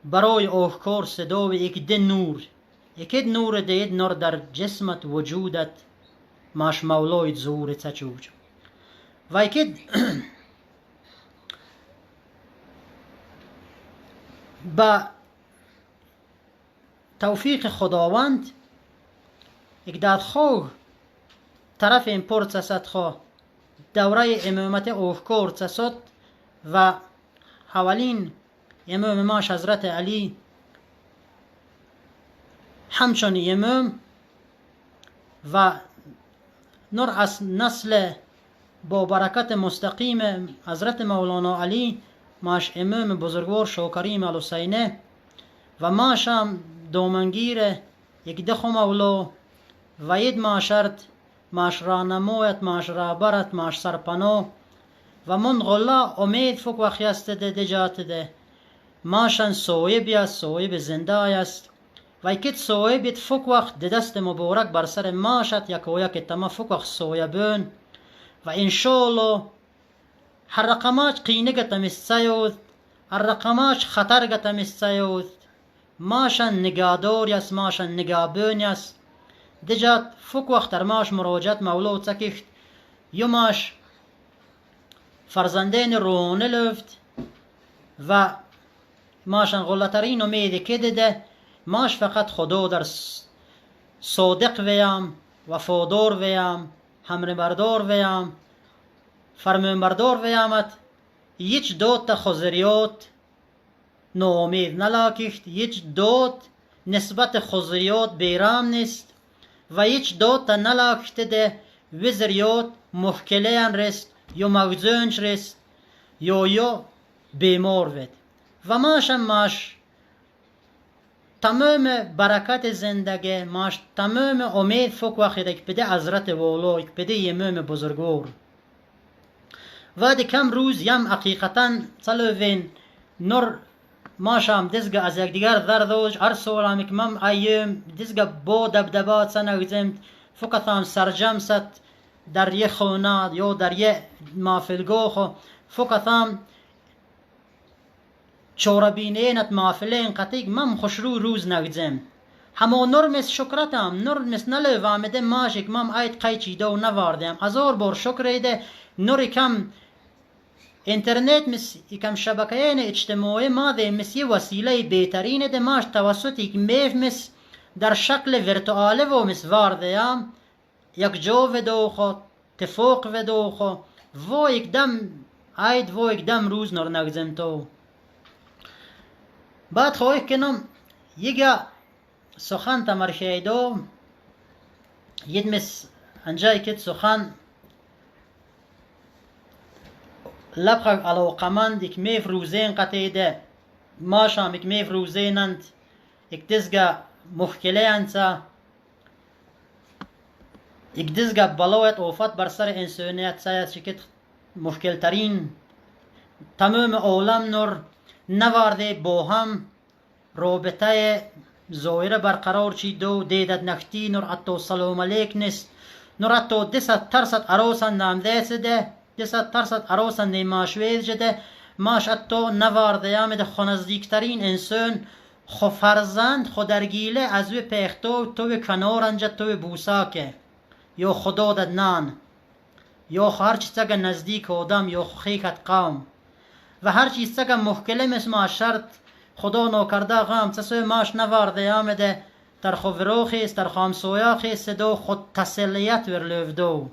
برای آهکار صدا و یک ده نور یک نور ده نور در جسمت وجودت ماش مولای زور تچوج. و یک با توفیق خداوند یک داد خواه طرف این پرت خواه دوره امامت اوفکار تسد و اولین امام ماش حضرت علی همچون امام و نور از نسل با برکت مستقیم حضرت مولانا علی ماش امام بزرگوار شاکریم الحسینه و ماش هم دامنگیر یک دخو مولا و ید معاشرت معاش راهنمایت معاش رهبرت معاش سرپناه و من غلا امید فک وقت است ده دجات ده ماشان صویب است صویب زنده است و کت صویب فک وقت دست مبارک بر سر ماشت یک و یک تما فک وقت صویبون و انشالله هر رقمات قینگه تمسیود هر رقمات خطرگه تمسیود ماشان نگادور است ماشان نگابون است دجات فک وقت ماش مراجعت مولو تکیخت یماش فرزندین روحانه لفت و ماشان غلطرین امید که ده ماش فقط خدا در صادق ویم وفادار ویم همر بردار ویم فرمان بردار ویامت هیچ دوت خزریات ناامید نلاکیخت هیچ دوت نسبت خزریات بیرام نیست و هیچ دوت نلاکیخت ده وزریات مشکلیان رست یا مغزونش رست یا بیمار وید و ماشم ماش تمام برکت زندگی ماش تمام امید فک وقت یک بده حضرت والا یک بده یمام بزرگوار و کم روز یم حقیقتا چلوین نور ماشام دزگه از یکدیگر دردوش هر سالم که مم ایم دزگه با دبدبات سنگزمت فقط سرجم ست در یه خونه یا در یه مافلگاه فقط چوربینینت مافلین قطیق مم خوشرو روز نگزم همو نرمس شکرتم نرمس نلو آمده ماشک مم ایت قیچی دو نواردم هزار بار شکر ده نور کم اینترنت مس یکم شبکه اجتماعی ما ده مس یه وسیله بهترین ده ماش توسط یک میف مس در شکل ورتواله و مس وارده هم یک جو و خو تفوق و خو و یک دم اید و یک دم روز نور نگزم تو بعد خواهی کنم یگه سخن تمرشیدو یدمس انجای کت سخن لبخ علاقمند ik میف روزین قطیده ماشام ik میف روزینند ik دزگه مشکله انسا ik دزگه بلایت آفت بر سر انسانیت سایت شکت مشکل ترین تمام عالم نور نوارده با هم رابطه ظاهره برقرار چی دو دیدت نختی نور حتی سلام علیک نیست نور حتی دست ترست عروسن نامده سده دست ترست عروسن نیماشوید جده ماش حتی نوارده یامده خو نزدیکترین انسان خو فرزند خو درگیله از وی پیختو تو کنارنجه تو بوساکه یا خدا دد نان یا خو هر چیز نزدیک آدم یا خو خیکت قوم و هر چیز که مشکل مثل ما شرط خدا ناکرده غم چه ماش نوارده آمده در خو وروخیست در خامسویا خیست دو خود تسلیت ورلوف دو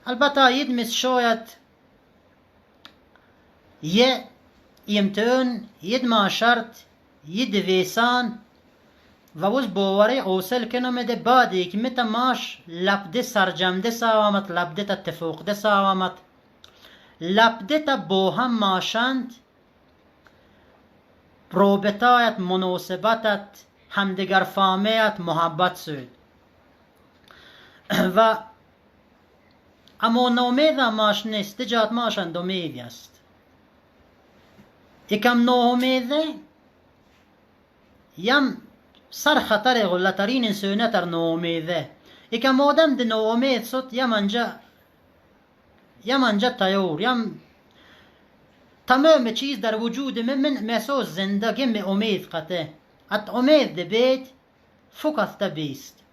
البته یدمس شاید یه امتحان ید ما شرط ید ویسان و وز باوری اوصل کنم ده بعد که مت ماش لبده سرجمده سوامت لبده تا تفوق ده سوامت لبده تا با هم ماشند رابطایت مناسبتت همدیگر فهمیت محبت سود و اما نامید ماش نیست دجات ماشند امید است یکم ناامیده یم سر خطر غلطرین انسانه تر ناامیده یکم آدم ده ناامید شد یم انجا یم انجا تیور یم تمام چیز در وجود من محسوس زندگی می امید قطع ات امید ده بیت فوق است بیست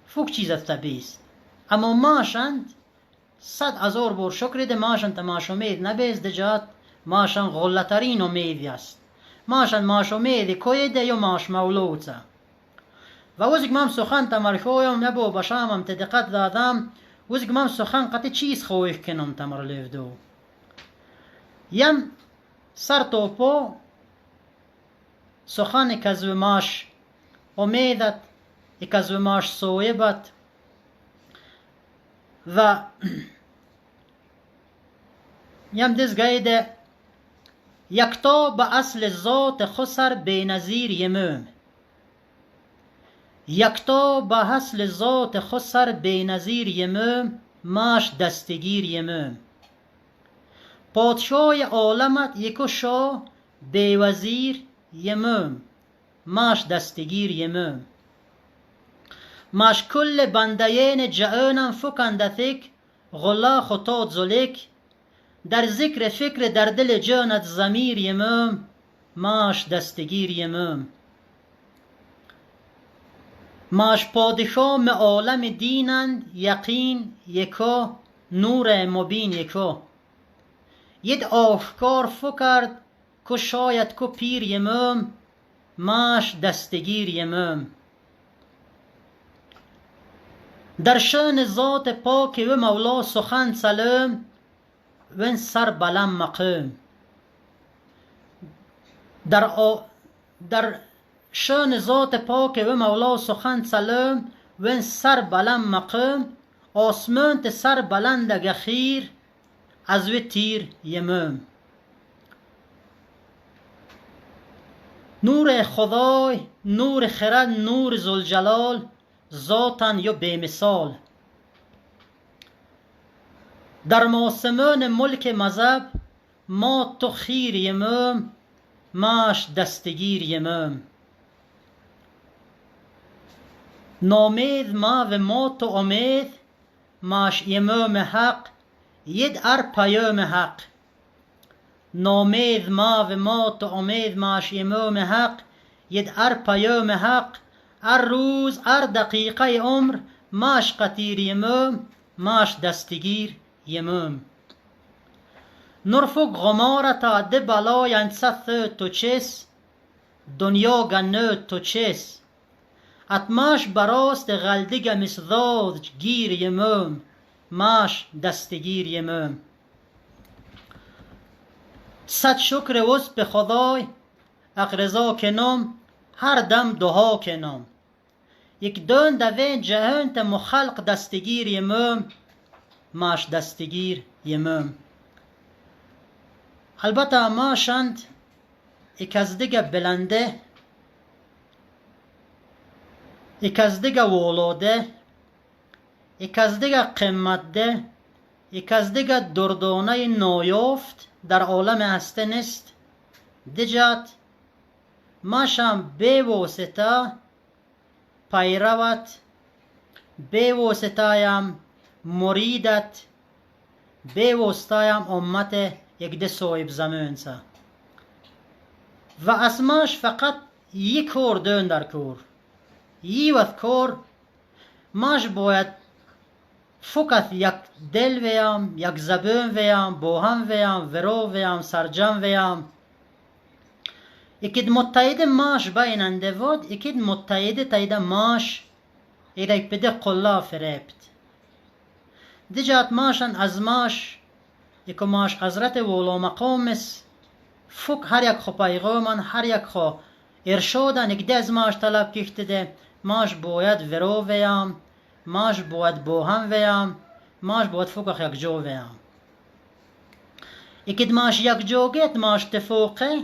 فوق چیز است بیست اما ماشند 100,000 بار شکر ده ماشند ماش امید نبیست دجات ماشان غلطرین امید است ماشان ماش امید کویده یا ماش مولوده و وزیک مام سخن تمرخویم نبو بشامم تدقت دادم وزیک مام سخن قطع چیز خواهی کنم تمر لیفدو یم سر توپو سخن کزو ماش امیدت کزو ماش صویبت و یم دزگایده یکتا به اصل ذات خسر بینظیر یموم یکتا به اصل ذات خود سر بینظیر یمم ماش دستگیر یمم. پادشاه عالمت یکو شاه بی وزیر یمم ماش دستگیر یمم. ماش کل بندین جهانم فکندتک غلا خطات زلک در ذکر فکر در دل جانت ضمیر یمم ماش دستگیر یمم. ماش پادشاه عالم دینند یقین یکا نور مبین یکا. ید آشکار فکرد که شاید که پیر یمم ماش دستگیر یمم. در شان ذات پاک و مولا سخن سلام ون سر بلند مقام. در شان ذات پاک و مولا سخن سلام ون سر بلند مقام. آسمان ت سر بلند خیر از و تیر یمم. نور خدای نور خرد نور ذوالجلال ذاتن یا بیمثال. در ماسمان ملک مذهب ما تو خیر یمم ماش دستگیر یمم. نامید ما و ما تو امید ماش امام حق ید ار پیام حق. نامید ما و ما تو امید ماش امام حق ید ار پیام حق. هر روز هر دقیقه عمر ماش قطیر یمم ماش دستگیر یمم. نرفق غمارتا ده بلای انسث تو چس دنیا گنه تو چس. اتماش براست غلدگ مسذاد گیر یمم ماش دستگیر یمم. صد شکر وز به خدای اقرضا کنم هر دم دعا کنم. یک دون دوین جهان تا مخلق دستگیر یمم ماش دستگیر یمم. البته ماشند یک از دیگه بلنده یک از دیگه ولاده یک از دیگه قیمتده یک از دیگه دردانه نایافت در عالم هسته نیست. دجات ماشم بی واسطه پیروت بی واسطه مریدت بی واسطه امت یک ده صاحب زمان سا. و از ماش فقط یک کار دون در کار یه کار ماش باید فقط یک دل ویم یک زبان ویم با هم ویم ورو ویم سرجم ویم. یکید متحد ماش بیننده ود یکید متحد تایید ماش ایرک بده قلا فریبت. دیجات ماشن از ماش یکو ماش حضرت ولا مقامس فک هر یک خو پیغامن هر یک خو ارشادن یک ده از ماش طلب کشته ده ماش باید ورو ویم ماش باید با هم ویم ماش باید فوق یک جو ویم. یکید ماش یک جوگت ماش تفوقه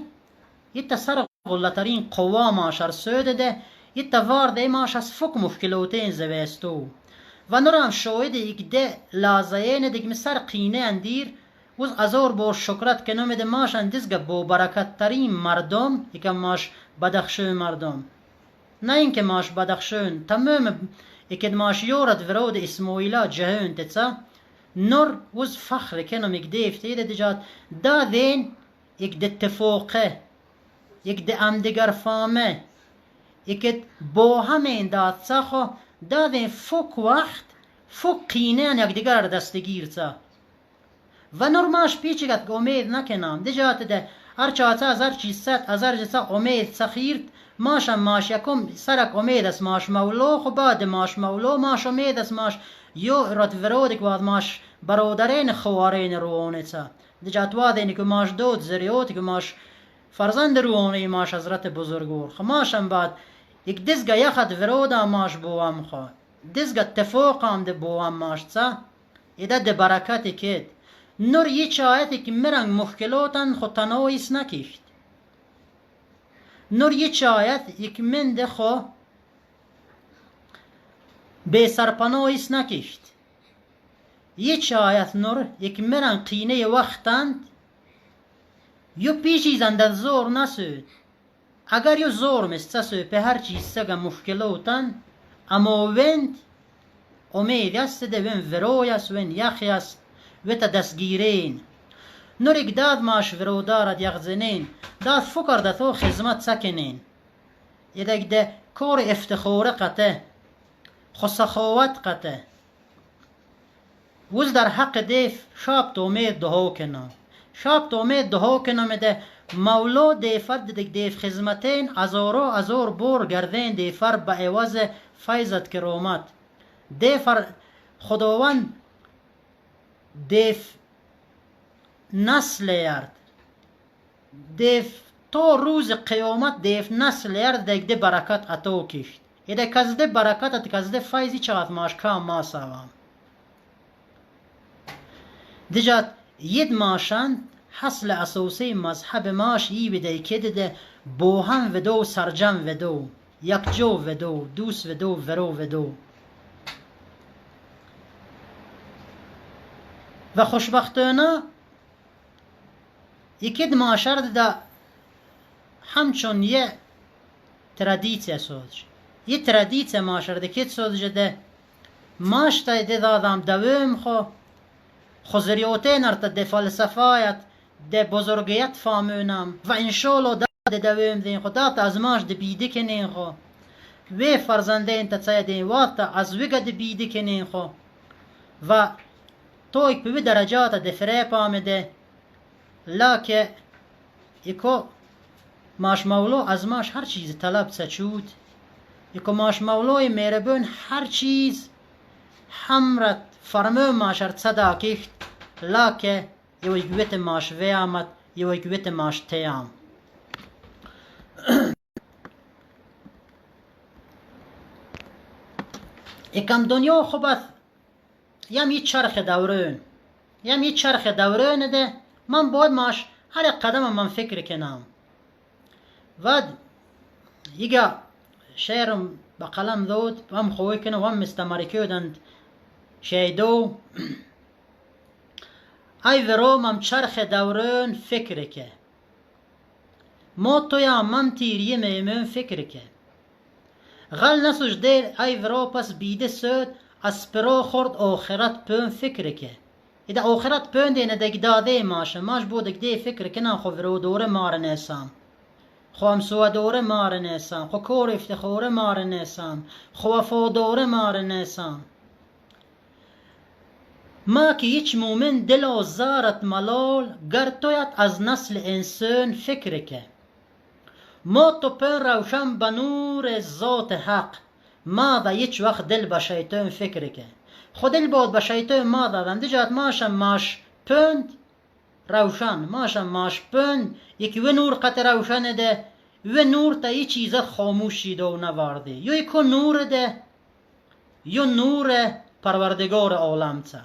یت سر غلطرین قوا ماش ارسوده ده یت وارده ماش از فوق مشکلاتین زویستو. و نورم شاهد یک ده لازین دیگه سر قینه اندیر وز ازور بار شکرت که نمید ماش اندیزگه با برکت ترین مردم یکم ماش بدخشون مردم نه اینکه ماش بدخشون تمام یکد ماش یورد ورود اسماعیلا جهان تتا نور وز فخر کنم یک دیفته دیجات دا دین یک ده اتفاقه یک ده امدگر فامه یکد با همین داد سخو دا دین فوق وقت فوق قینه یک دیگر دستگیر تا. و نورماش پیچگت که امید نکنم دیجات ده هر چاته از هر چیز ست از هر چیز امید سخیرت ماشم ماش یکم سرک امید است ماش مولا خو بعد ماش مولا ماش امید است ماش یو رات ورودک بعد ماش برادرین خوارین روانه تا دیجات وادینی که ماش دود زریات که ماش فرزند روانه ماش حضرت بزرگور خو ماشم بعد یک دزگه یخد ورودا ماش بوام خو دزگه اتفاقم ده بوام ماش تا ایده ده برکت کد نور یه چایتی که مرنگ مشکلاتن خو تناویس نکشت. نور یه چایت یک من ده خو به سرپناه نکشت. یه چایت نور یک مرن قینه وقتند یو پیشی زنده زور نسود. اگر یو زور مستسو به هر چیز سگه مشکلوتن اما وند امید است ده ون وروی است ون یخی است و تا دستگیرین. نور داد ماش ورو دارد یغزنین داد فکر ده تو خدمت سکنین. یدک ده کار افتخار قطه خسخاوت قطه وز در حق دیف شاب تو امید دها کنم. شاب تو امید دها کنم ده مولا دیفر دک دیف خدمتین ازارو ازار بور گردین دیفر به عوض فیضت کرامت. دیفر خداوند دیف نسل یارد دیف تا روز قیامت دیف نسل یارد دک ده برکت عطا کشت. یده کزده برکت کزده فیضی چقدر ماش کام ما سوام. دیجات ید ماشند حصل اساسی مذهب ماش ای بده که ده با هم و دو سرجم و دو یکجا و دو دوست و دو ورو و دو. و خوشبختانه یکی ماشر ده همچون یه ترادیسیا سوز یه ترادیسیا ماشر ده که سوز ده ماش تا ده دادم دوام خو خزریوتین ارت ده فلسفایت ده بزرگیت فامونم و انشالله ده دوام دین خو دات از ماش ده بیده کنین خو و فرزنده این تسایدین وات از وگه ده بیده کنین خو و تو یک به درجات ده فریپ آمده لکه یکو ماش مولو از ماش هر چیز طلب سچود. یکو ماش مولوی مهربون هر چیز همرت فرمو ماشر صدا کیخت لکه یو گوت ماش ویامد یو گوت ماش تیام. یکم دنیا خوبت یم یه چرخ دورون یم یه چرخ دورون ده من باید ماش هر قدم من فکر کنم. و یگه شعرم به قلم داد هم خوی کنم و هم مستمرکودند شیدو ای ورومم چرخ دورون فکر که ما تویا من تیریه میمون فکر که غل نسوش دیر ای ورو پس بیده سود از پرو خورد آخرت پون فکر که ایده آخرت پون دینه دگ داده ماشه ماش بودک دی فکر کنم خو ورو دوره مار نیسم خو همسو دوره مار نیسم خو کور افتخاره مار نیسم خو وفا دوره مار نیسم. ما که هیچ مومن دل و زارت ملال گر تویت از نسل انسان فکر که ما تو پن روشن به نور ذات حق ما دا هیچ وقت دل به شیطان فکر که خود دل بود به شیطان ما دادن دیجات ماشم ماش پند روشن ماشم ماش پند یکی و نور قط روشن ده و نور تا یه چیز خاموشی دو نوارده یا یکو نور ده یا نور پروردگار عالم تا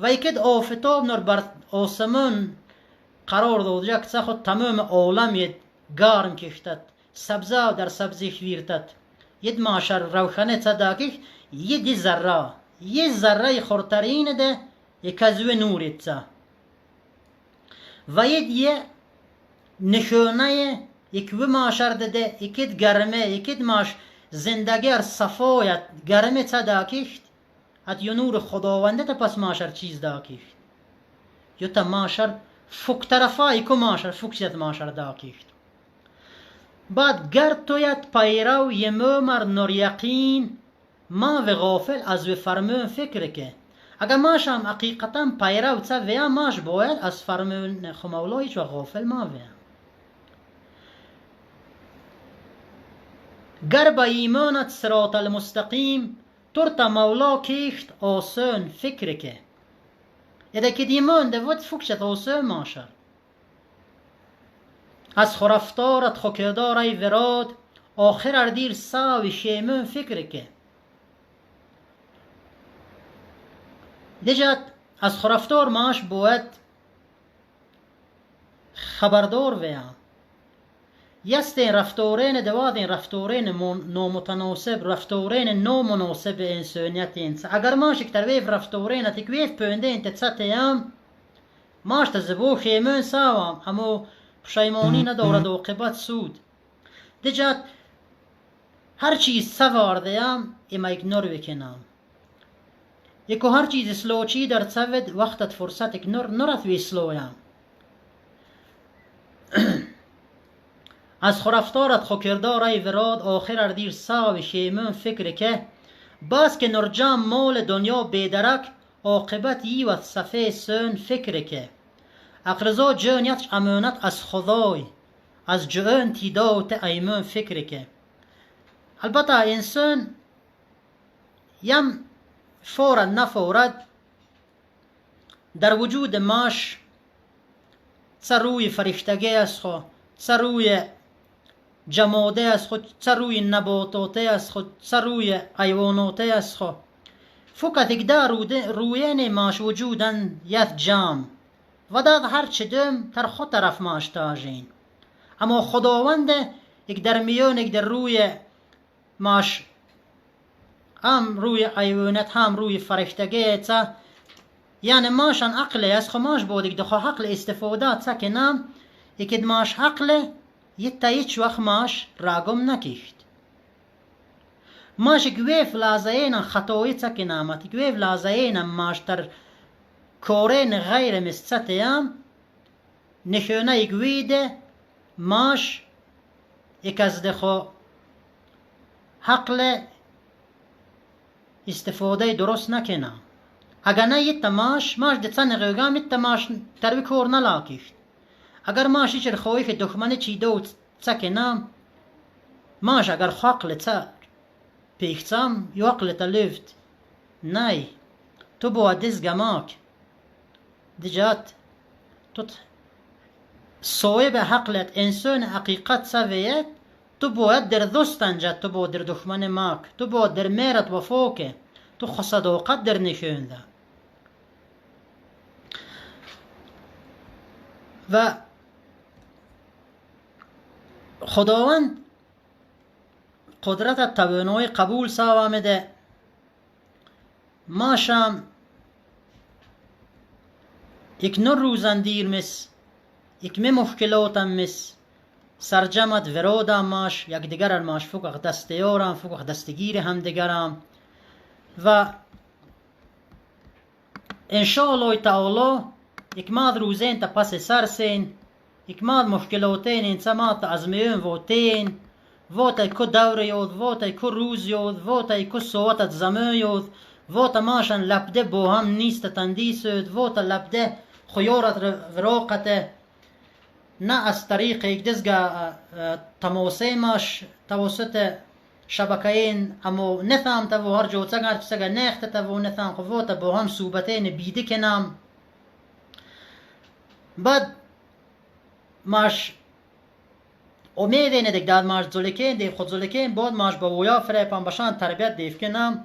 و یکد آفتاب نور بر آسمان قرار داد یک خود تمام عالم ید گرم کشتد سبزه در سبزی ویرتد ید ماشر روشنه تصداکیش ید ذره یه ذره خورترین ده یک از نور تا و ید یه نشونه یک و ماشر ده یکد گرمه یکد ماش زندگی صفایت گرمه تصداکیش ات یو نور خداونده تا پس ماشر چیز داکیشت یو تا ماشر فک طرفای کو ماشر فک چیز ماشر داکیشت. بعد گر تویت پیرو یه ممر نور یقین ما و غافل از و فرمون فکر که اگر ماشم حقیقتا پیرو تا ویا ماش باید از فرمون خمولا هیچ و غافل ما ویا. گر با ایمانت صراط المستقیم تورتا مولا کیشت آسان فکر که یده که دیمان ده ود فکشت آسان ماشر از خرفتارت خکردار ای وراد آخر اردیر ساوی شیمون فکر که دیجات از خرفتار ماش باید خبردار ویم. یستین رفتارین دوادین رفتارین نامتناسب رفتارین نامناسب انسانیتین. اگر ماش اکتر ویف رفتارین تکویف پوندین تتساتیم ماش تزبو خیمون ساوام اما پشیمانی ندارد عاقبت سود. دجات هر چیز سواردیم اما اگنور وکنم. یکو هر چیز سلوچی در تسود وقتت فرصت اگنور نرت وی سلویم. از خرفتارت خو کردار ای وراد آخر اردیر ساو شیمون فکر که باز که نرجام مال دنیا بیدرک عاقبت ای و صفه سون فکر که اقرزا جونیت امانت از خدای از جون تیدات ایمون فکر که. البته انسان یم فورد نفورد در وجود ماش چه روی فرشتگی از خو، چه روی جماده از خود، چه روی نباتاته از خود، چه روی حیواناته از خود. فقط یک در روین ماش وجودن یک جام و در هر چه دم تر خود طرف ماش تاجین. اما خداوند یک در میان یک در روی ماش هم روی حیوانات هم روی فرشتگی چه یعنی ماشان عقل از خو ماش بود یک دخو عقل استفاده چه کنم یک ماش عقل یتا هیچ وقت ماش راگم نکشت. ماش گویف لازین خطایی چه کنم گویف لازین ماش تر کورین غیر مستیم نشونه گویده ماش یک از دخو عقل استفاده درست نکنم. اگر نه یه تماش ماش دتن غوگام یه تماش تروی کور نلاکیشت. اگر ماش ایچر خواهی که دخمنه چی دو تکنم ماش اگر خاقل تا پیختم یا عقل تا لفت نه تو با دز گماک دجات تو صاحب عقلت انسان حقیقت سویت تو باید در دوستان جد تو باید در دشمن ماک تو باید در میرت وفا که تو صداقت در نشونده. و خداوند قدرت توانایی قبول سوامده ماشم یک نور روزن دیر مس یک می مشکلاتم مس سرجمت ورادم ماش یک دیگر ماش فوق دستیارم فوق دستگیر هم دیگرم. و انشاءالله تعالی یک ماد روزین تا پس سرسین یک ماد مشکلاتین این سمات از میون واتین وات کو دوره یود وات کو روز یود وات کو ساعت زمان یود وات ماشن لبده با هم نیست تندیسود وات لبده خیارت وراقت نه از طریق یک دزگاه تماسه ماش توسط شبکه‌ین اما نفهم تا و هر جو تگر تگر نخت تا و نفهم قوت با هم صحبتین بیده کنم. بعد ماش امید اینه دیگه داد ماش زلکین دیو خود زلکین بعد ماش با ویا فریپم باشان تربیت دیو کنم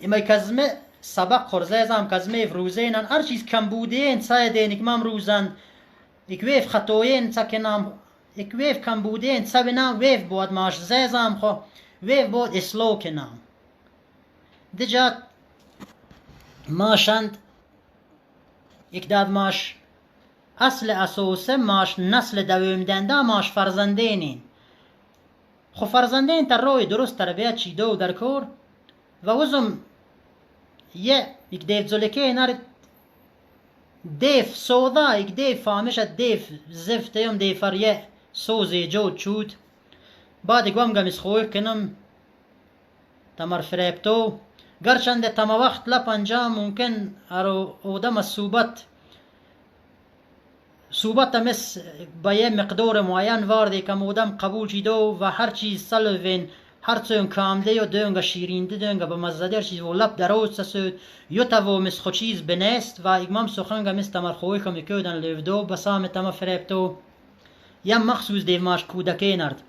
اما کزمه سبق خورزه کزمه روزینن هر چیز کم بودین سایدین اکمام روزن ik ویف خطوین تکنم ik ویف کم بودین سبنم ویف بود ماش زیزم خو ویف بود اصلاح کنم. دجات ماشند یک داد ماش اصل اساس ماش نسل دوم دنده ماش فرزندینین خو فرزندین تر روی درست تربیت چیده و در کور و وزم یه یک دیو زلکه نر دیف سودا یک دیف فهمش دیف زفت یم دیفر یه سوزی جو چود بعد گوام گمیس خوی کنم تمر فریبتو گرچند تما وقت لپنجا ممکن ارو اودم صوبت صوبت مس با یه مقدار معین وارده که مودم قبول شیدو و هر چیز سلوین هر چون کامده و دونگا شیرینده دونگا به مزده چیز و لب دروز سود یو مس خو چیز بنست و اگمام سخنگا مس تمر خوی کم کودن لودو بسام تما فریبتو یم مخصوص دیو ماش کودکین ارد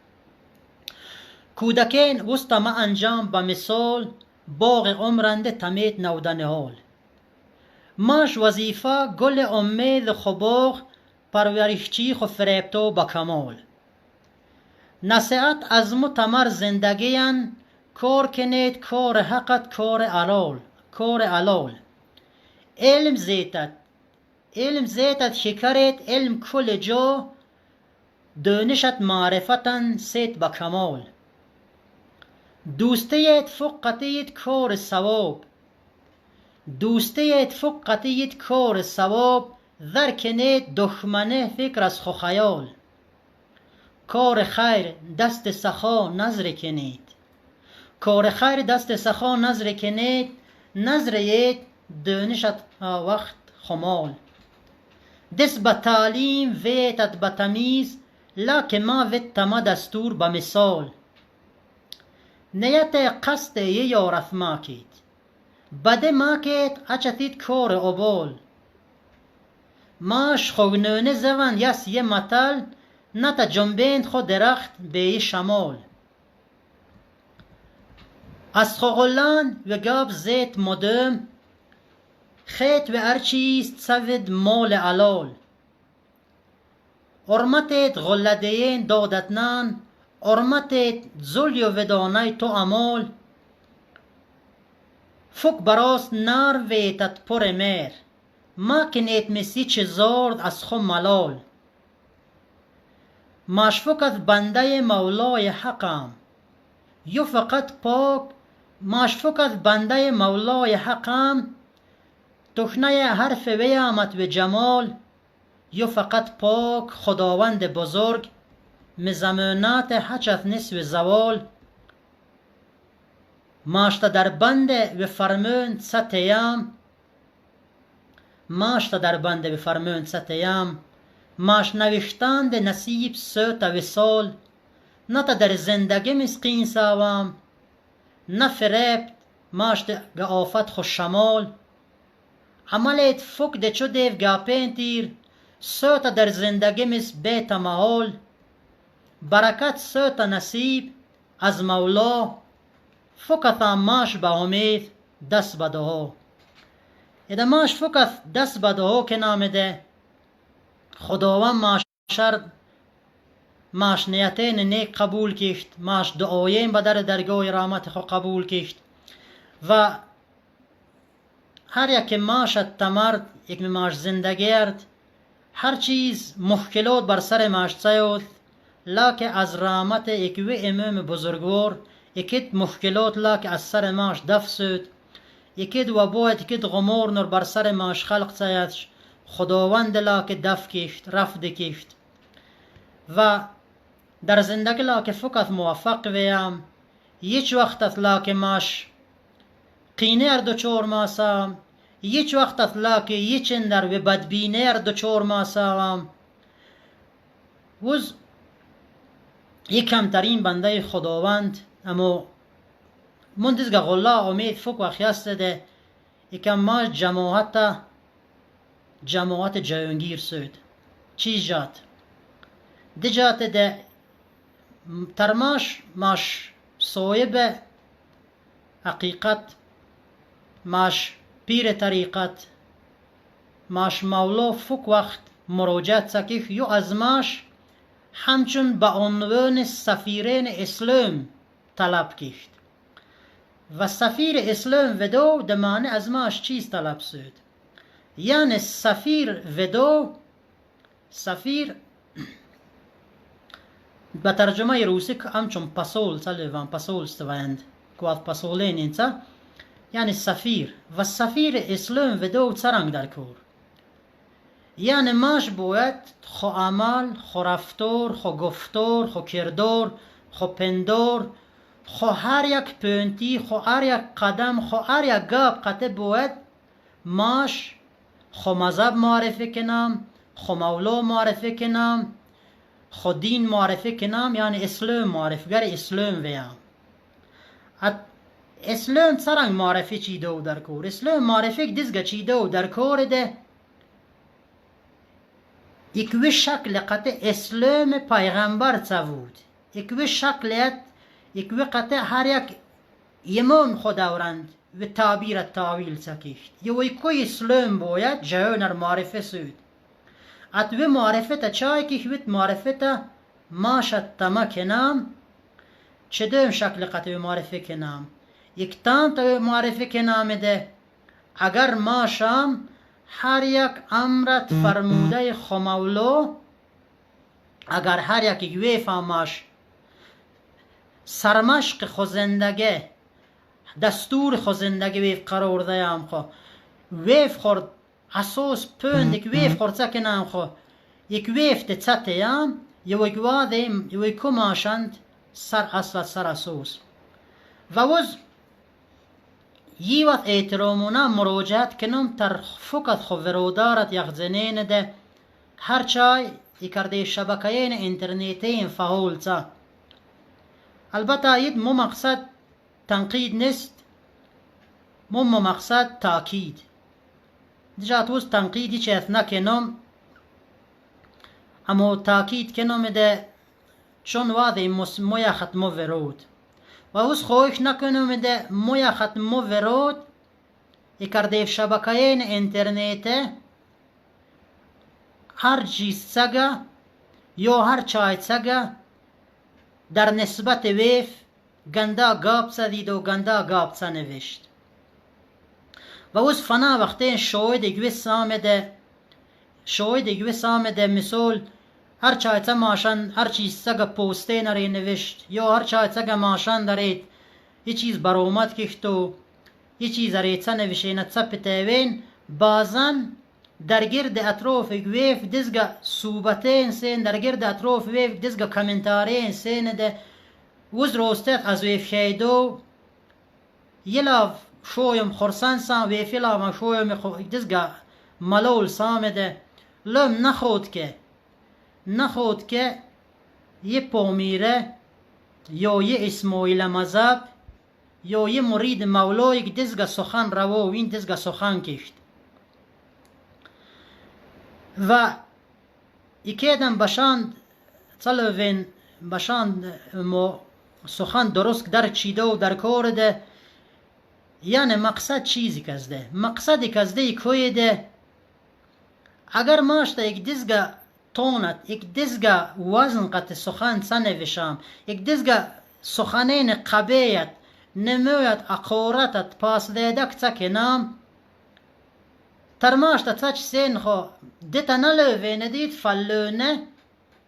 کودکین وسط ما انجام با مثال باغ عمرنده تمیت نودن حال ماش وظیفه گل امید خو باغ پرورشچی خو فریبتو با کمال. نصیحت از متمر زندگیان کار کنید کار حقت کار علال کار علال. علم زیتت علم زیتت شکرت علم کل جا دانشت معرفتن سیت با کمال. دوستیت فقطیت کار ثواب دوستیت فقطیت کار ثواب ذر کنید دشمنه فکر از خو خیال. کار خیر دست سخا نظر کنید کار خیر دست سخا نظر کنید نظریت دانشت وقت خمال. دست به تعلیم ویتت به تمیز لکه ما ویت تما دستور به مثال. نیت قصد یه یارف ما کید بده ما کید اچتید کار ابال. ماش خوگنونه زوان یس یه متل نتا جنبیند خود درخت به شمال. از خوغلان و گاب زیت مدم خیت و ارچیست سود مال علال. ارمتت غلدین دادتنان ارمتت زلیو ودانای تو امال. فک براست نار ویتت پر میر ما کنیت مسی چه زارد از خو ملال. ماشفقت بنده مولای حقم یو فقط پاک ماشفقت بنده مولای حقم تخنه حرف ویامت و جمال. یو فقط پاک خداوند بزرگ مزمانات حچت نسو زوال. ماشتا در بند و فرمون ستیم ماشتا در بند و فرمون ستیم ماش نوشتند نصیب سوت وصال. نه تا در زندگی مسقین ساوام نه فریبت ماش آفت خوش شمال. عملت فک ده چو دیو گاپین تیر سوت در زندگی مس بیت محال. برکت سوت نصیب از مولا فکت ماش به امید دست بدها. اده ماش فکت دست بدها که نامده خداوند ماشر ماش نیتین نیک قبول کشت ماش دعاین به در درگاه رحمت خود قبول کشت. و هر یک ماش تمرد یک ماش زندگیرد هر چیز مشکلات بر سر ماش سیود لکه از رحمت یکوی امام بزرگوار یکید مشکلات لکه از سر ماش دف سود یکید و باید یکید غمور نور بر سر ماش خلق سیدش خداوند لاک دف کشت رفد کشت. و در زندگی لاک فقط موفق ویم هیچ وقت لاک ماش قینه ار دچور ماسام هیچ وقت لاک هیچ اندر و بدبینه ار دچور ماسام. وز یک کمترین بنده خداوند اما من دیزگه غلا امید فک و خیاست ده یکم ماش جماعت جماعت جوانگیر سود چی جات دجات ده ترماش ماش صاحب حقیقت ماش پیر طریقت ماش مولا فک وقت مراجعت سکیخ یو از ماش همچون به عنوان سفیرین اسلام طلب کشت. و سفیر اسلام ودو دمانه از ماش چیز طلب سود یعنی سفیر ودو سفیر به ترجمه روسی که همچون پاسول تلوان پاسول استوند کواد پاسولین اینجا یعنی سفیر و سفیر اسلام ودو چرنگ در کور یعنی ماش باید خو عمل خو رفتار خو گفتار خو کردار خو پندار خو هر یک پونتی خو هر یک قدم خو هر یک گپ قطع باید ماش خو مذهب معرفی کنم خو مولا معرفی کنم خو دین معرفی کنم یعنی اسلام معرفی گر اسلام ویم. اسلام سرنگ معرفی چی دو در کور اسلام معرفی دیزگه چی دو در کور ده یکوی شکل قطع اسلام پیغمبر بود یکوی شکلیت یکوی قطع هر یک امام خداورند و تعبیر تاویل سکیشت یوی کوی اسلام باید جهانر معرفه سود اتوی معرفه تا چای که ویت معرفه تا ماشت تما کنم چدوم شکل قطعی معرفی کنم یکتان تا معرفی کنم ده اگر ماشم هر یک امرت فرموده خمولو اگر هر یک گوی فاماش سرمشق خو زندگی دستور خو زندگی ویف قرار دیم خو ویف خورد اساس پوندک ویف خورد سکنم خو یک ویف تتیم یو گوادیم یو کماشند سر اصل سر اساس و وز یوت احترامونه مراجعت کنم تر فقط خو ورودارت یخزنین ده هر چای کرده شبکه اینترنتی فعال تا. البته اید مو مقصد تنقید نیست، مو مقصد تاکید. دیجا توز تنقیدی چه نکنم، اما تاکید کنم ده چون واضح مویا ختمو ورود و اوز خواهش نکنم ده مویا ختمو ورود کرده شبکه اینترنت هر چیز سگه یا هر چای سگه در نسبت ویف گنده گاب دید و گنده گاب نوشت. و اوز فنا وقتی شاهد گوی آمده، شاهد گوی آمده مثال هر چای ماشن هر چیز سگه پوسته نری نوشت یا هر چای سگه ماشن دارید یه چیز برآمد کشت و یه چیز ریتسه نوشینه تسپتوین بازن در گرد اطراف ویف دزگه صوبتین سین در گرد اطراف ویف دزگه کامنتارین سین ده وز روستت از ویف شیدو یلاف شویم خرسان سان ویف یلاف شویم دزگه ملول سامده لم نخود که یه پامیره یا یه اسماعیل مذهب یا یه مرید مولای که دزگه سخن روا و این دزگه سخن کشت. و یکیدم بشاند تلوین بشاند ما سخن درست در چیده و در کار ده. یعنی مقصد چیزی کزده مقصدی کزده کوی ده اگر ماشتا یک دزگه تونت یک دزگه وزن قط سخن سنوشم یک دزگه سخنین قبیت نمویت اقارتت پاس دیدک تکنم ترماشتا تچ سین خو دیتا نلوه ندید فلونه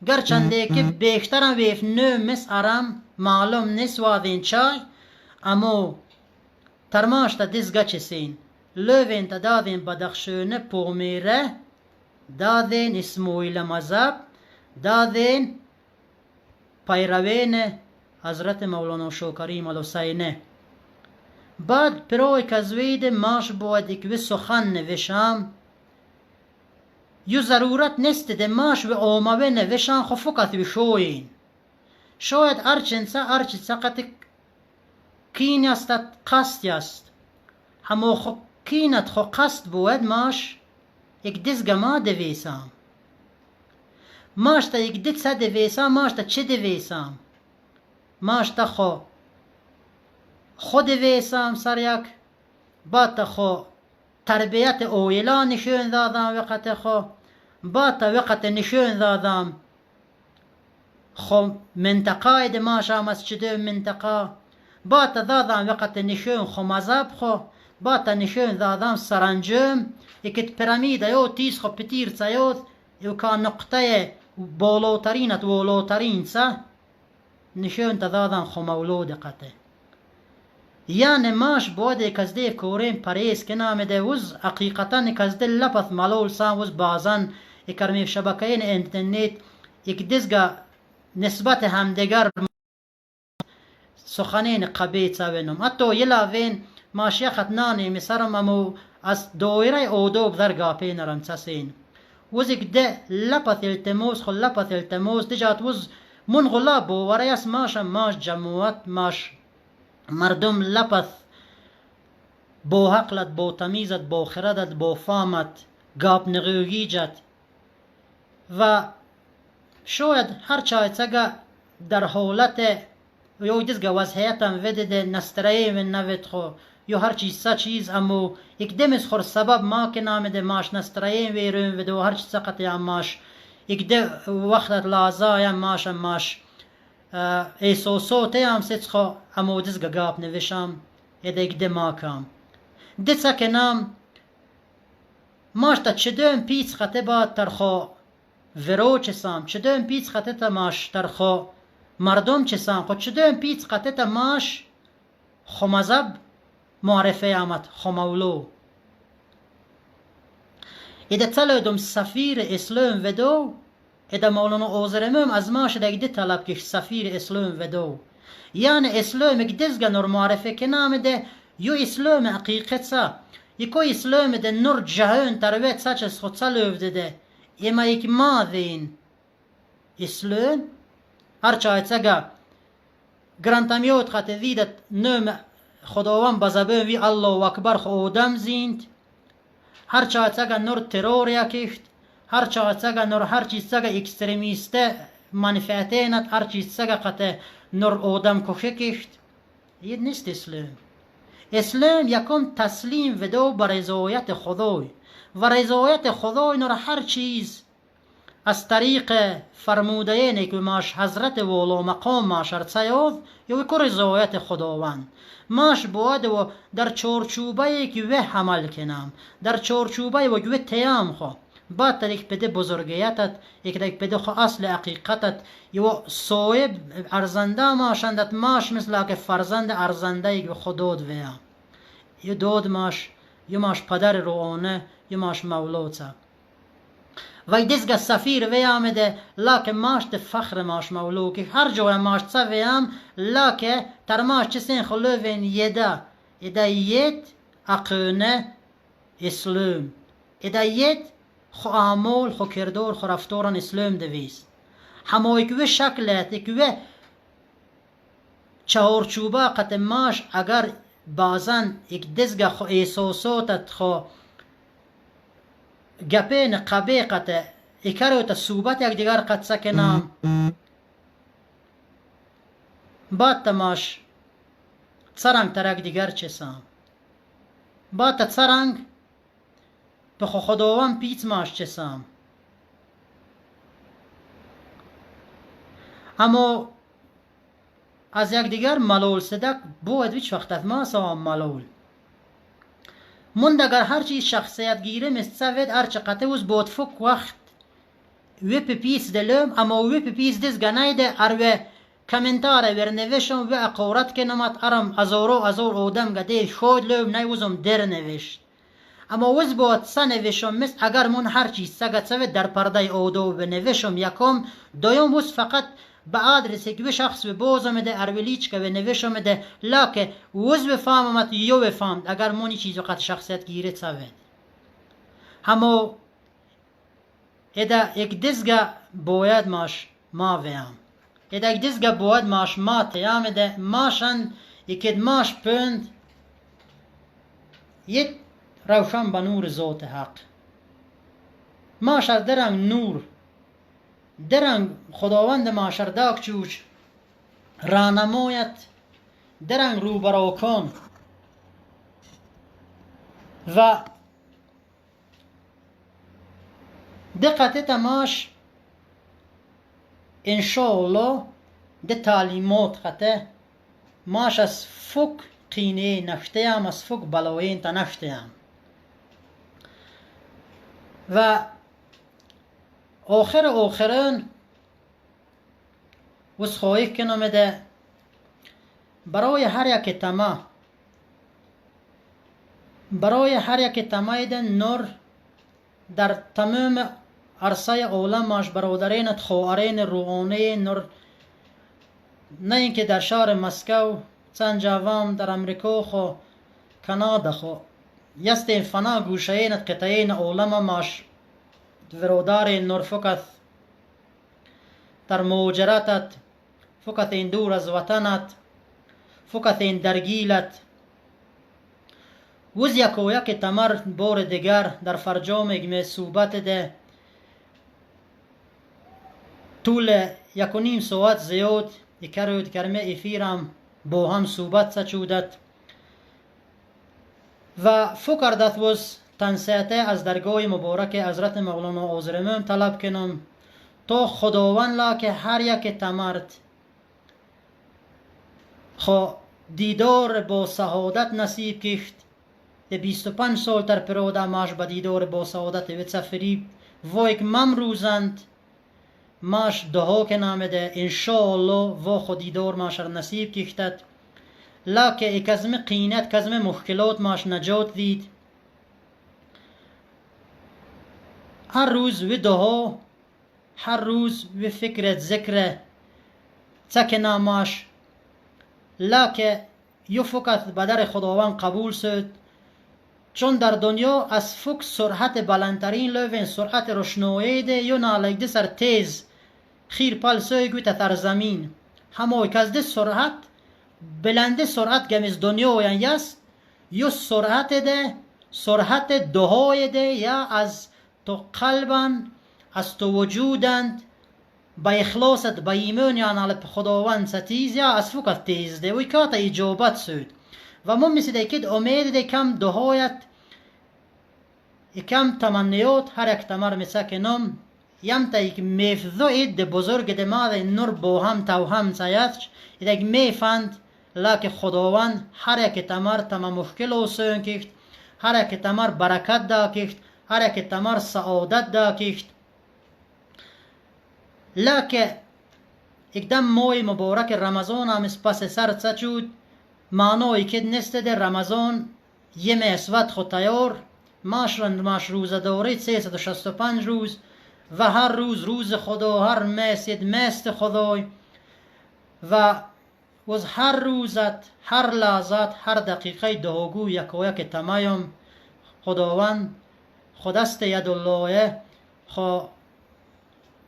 گرچنده که بیشترم ویف نومس ارم معلوم نیست وادین چای اما ترماشتا دزگه چه سین لوین تا دادین بدخشونه پومیره دادین اسماعیل مذهب دادین پیروین حضرت مولانا شوکریم الحسینه. بعد پروی کزوید ماش باید که سخن نوشم یو ضرورت نیست ده ماش و آموه نوشم خو فقط بشوین شاید هرچنسه هرچی سقط کین است قصد است اما خو کینت خو قصد باید ماش یک دزگه ما دویسم ماش تا یک دزگه دویسم ماش تا چه دویسم ماش تا خو خود ویسم سر یک بعد خو تربیت اویلا نشون دادم وقت خو بعد وقت نشون دادم خو منطقه دماش مسجد منطقه بعد دادم وقت نشون خو مذهب خو بعد نشون دادم سرانجام یکت پیرامید یا تیز خو پتیر تسایوت یو کا نقطه بالاترینت والاترین سه نشون دادم خو مولود قطه. یعنی ماش باید کزده کورین پریس که نامده وز حقیقتا کزده لپث ملول سان وز بازن اکرمی شبکه اینترنت یک دزگه نسبت همدیگر سخنین قبیح تاوینم حتی یلاوین ماش یخت نانی مثرم امو از دایره اودوب در گاپی نرم تسین وز یک ده لپث التموس خو لپث التموس دجات وز من غلاب باوریس ماش ماش جماعت ماش مردم لپث با عقلت با تمیزت با خردت با فهمت گاب نغیوگیجت و شاید هر چای سگه در حالت یا دزگه وضعیتم وده نسترهی من نوید خو یا هر چیز سه چیز امو یک دمز خور سبب ما که نامده ماش نسترهی ویرون وده و هر چیز سقطی ماش یک وقت لازا ماش ماش احساسات هم ست خو امودز گاب نوشم ادک دماکم دڅ کنم ماش تا چدم پیڅ خطه با ترخو ورو چسام چدم پیڅ خطه تا ماش ترخو مردم چسام خو چدم پیڅ خطه تا ماش خو مذهب معرفه آمد خو مولو اده تلودم سفیر اسلام ودو اده مولانا آزرمم از ماش دگده طلب که سفیر اسلام ودو یعنی اسلام دزگه نور معرفه که نامده یو اسلام حقیقت سا یکو اسلام ده نور جهان تروت ساچ خود سلوفده ده اما یک ماذین اسلام هر چای سگا گرانتامیوت خط ویدت نوم خداوند بزبون وی الله اکبر خو آدم زیند هر چای سگا نور ترور یکیشت هر چای سگا نور هر چیز سگا اکستریمیسته منفعتینت هر چیز سگا قطع نور آدم کشکیشت یه نیست اسلام. اسلام یکم تسلیم ودو بر رضایت خدای و رضایت خدای نور هر چیز از طریق فرموده که ماش حضرت والا مقام ماش ارتسیاف یا که رضایت خداوند ماش باید و در چارچوبه که وه حمل کنم در چارچوبه و که تیام خو بعد تر یک پده بزرگیتت یک یک پده خو اصل حقیقتت یا صاحب ارزنده ماشندت ماش مثل که فرزند ارزنده که خداد ویا یا داد ماش یا ماش پدر روانه یا ماش مولود و دزگه سفیر وی آمده لکه ماش ده فخر ماش مولو که هر جای ماش تسا ویم لکه تر ماش چسین خلوین یده ایده ید اقونه اسلام ایده ید خو اعمال خو کردار خو رفتاران اسلام دویست همایی که شکلت که چهارچوبه قط ماش اگر بعضا یک دزگه خو احساساتت خو گپین قبی قطع ایکارو تا صوبت یک دیگر قط سکنم بعد تماش څرنګ ترک دیگر چسام بعد تا څرنګ په خداوند پیڅ ماش چسام اما از یک دیگر ملول صدق باید هیچ وقت ما سام ملول من اگر هر چیز شخصیت گیره مستوید هر چه قطع وز بود فک وقت وی پیس دلم اما وی پیس دز گنایده اروه کامنتار ورنوشم و اقورت کنمت ارم ازورو ازور اودم گده شود لوم نیوزم در نوشت اما وز بود سنوشم مثل اگر من هر چیز سگت سوید در پرده اودو بنوشم یکم دویم وز فقط به آدرس که شخص به بوزم ده ارولیچ که به نوشم ده لکه وز بفهممت یو بفهم اگر مونی چیز وقت شخصیت گیره سوید همو ادا یک دزگه باید ماش ما ویم ادا یک دزگه باید ماش ما تیام ده ماشن یکید ماش پند یک روشن به نور ذات حق ماش از درنگ نور درنگ خداوند معاشرداک چوش رانمایت درنگ رو براکان و دقت تماش انشاءالله ده تعلیمات خطه ماش از فک قینه نفته هم از فک بلاین تا نفته هم و آخر آخرین وز خواهی کنم ده برای هر یک تما برای هر یک تمای ده نور در تمام عرصه عالمش برادرین خواهرین روحانی نور نه اینکه در شهر مسکو چند جوام در امریکا خو کانادا خو یست فنا گوشه قطعین عالم ماش برادر نور فقط در مهاجرتت فقط این دور از وطنت فقط این درگیلت وز یک و یک تمر بار دیگر در فرجام اگمه صوبت ده طول 1.5 ساعت زیاد اکرود کرمه افیرم با هم صوبت سچودت و فکردت وز تنسیته از درگاه مبارک حضرت مولانا آزرمم طلب کنم. تا خداوند لا که هر یک تمرد خو دیدار با سعادت نصیب کشت. 25 سال تر پروده ماش به دیدار با سعادت و سفری وایک مم روزند ماش دعا که نامده انشاءالله و خود دیدار ماش نصیب کشتد. لکه کزم قینت کزم مشکلات ماش نجات دید. هر روز و دعا، هر روز و فکر ذکر تکنا ماش لکه یفکت بدر خداوند قبول شد. چون در دنیا از فک سرعت بلندترین لوین سرعت روشنایی ده یا نالگده سر تیز خیر پل سوی تر زمین همه کز ده سرعت بلنده سرعت گمیز دنیا یست یا سرعت ده سرعت دعای ده یا از تو قلبن از تو وجودند با اخلاصت با ایمان یعنی خداوند ستیز یا از فکت تیز ده و کات اجابت سود. و ما مثل که امید ده کم دعایت کم تمنیات هر یک تمر مسکنم یم تا یک مفزو اید ده بزرگ ده ما ده نور با هم تو هم سیدش یک میفند لکه خداوند هر یک تمر تمام مشکل آسان کشت، هر یک تمر برکت دا کشت، هر یک تمر سعادت دا کشت. لکه اقدام ماه مبارک رمضان هم پس سر چود معنای که نست ده رمضان یه مسوت خود تیار ماش ماش روزه داره 365 روز و هر روز روز خدا، هر مسید مست خدای و از هر روزت هر لحظت هر دقیقه دعاگو یک و یک تمایم خداوند خداست ید الله خو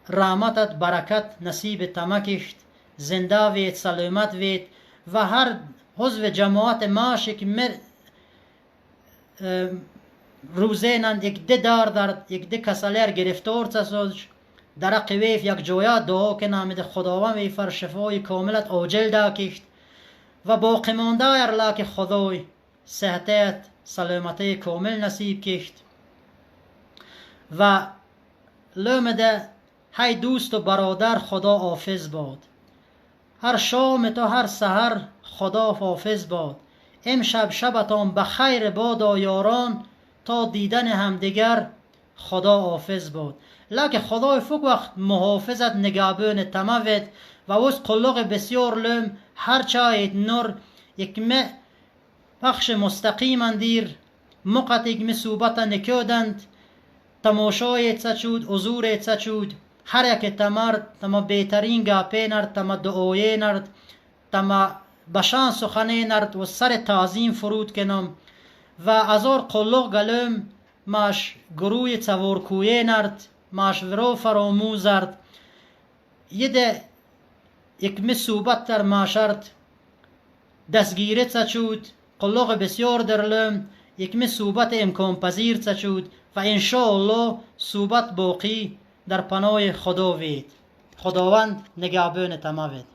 رحمتت برکت نصیب تمکشت، زنده وید سلامت وید و هر حضو جماعت ماش که مر روزینند یک ده دار درد یک ده کسالر گرفتار تساج در قویف یک جویا دعا که نامد خداوند ویفر شفای کاملت عاجل دا کشت و باقی مانده ارلاک خدای صحتت سلامتی کامل نصیب کشت. و لومده هی دوست و برادر خدا حافظ باد، هر شام تا هر سحر خدا حافظ باد. امشب شبتان به خیر باد یاران، تا دیدن همدیگر خدا حافظ باد. لکه خدای فوق وقت محافظت نگهبان تموید و اوز قلق بسیار لم هر چایت نور یکمه پخش مستقیم اندیر مقت یکمه صوبت نکودند تماشای چود حضور چود هر یک تمر تما بهترین گپه نرد تما دعای نرد تما بشان سخنه نرد و سر تعظیم فرود کنم و ازار قلق گلم ماش گروه تورکویه نرد ماش ورو فراموزرد یده یکمی صوبت تر ماشرد دستگیره چود قلق بسیار درلم یکمی صوبت امکان پذیر چود و انشاءالله صوبت باقی در پناه خدا وید. خداوند نگهبان تمام وید.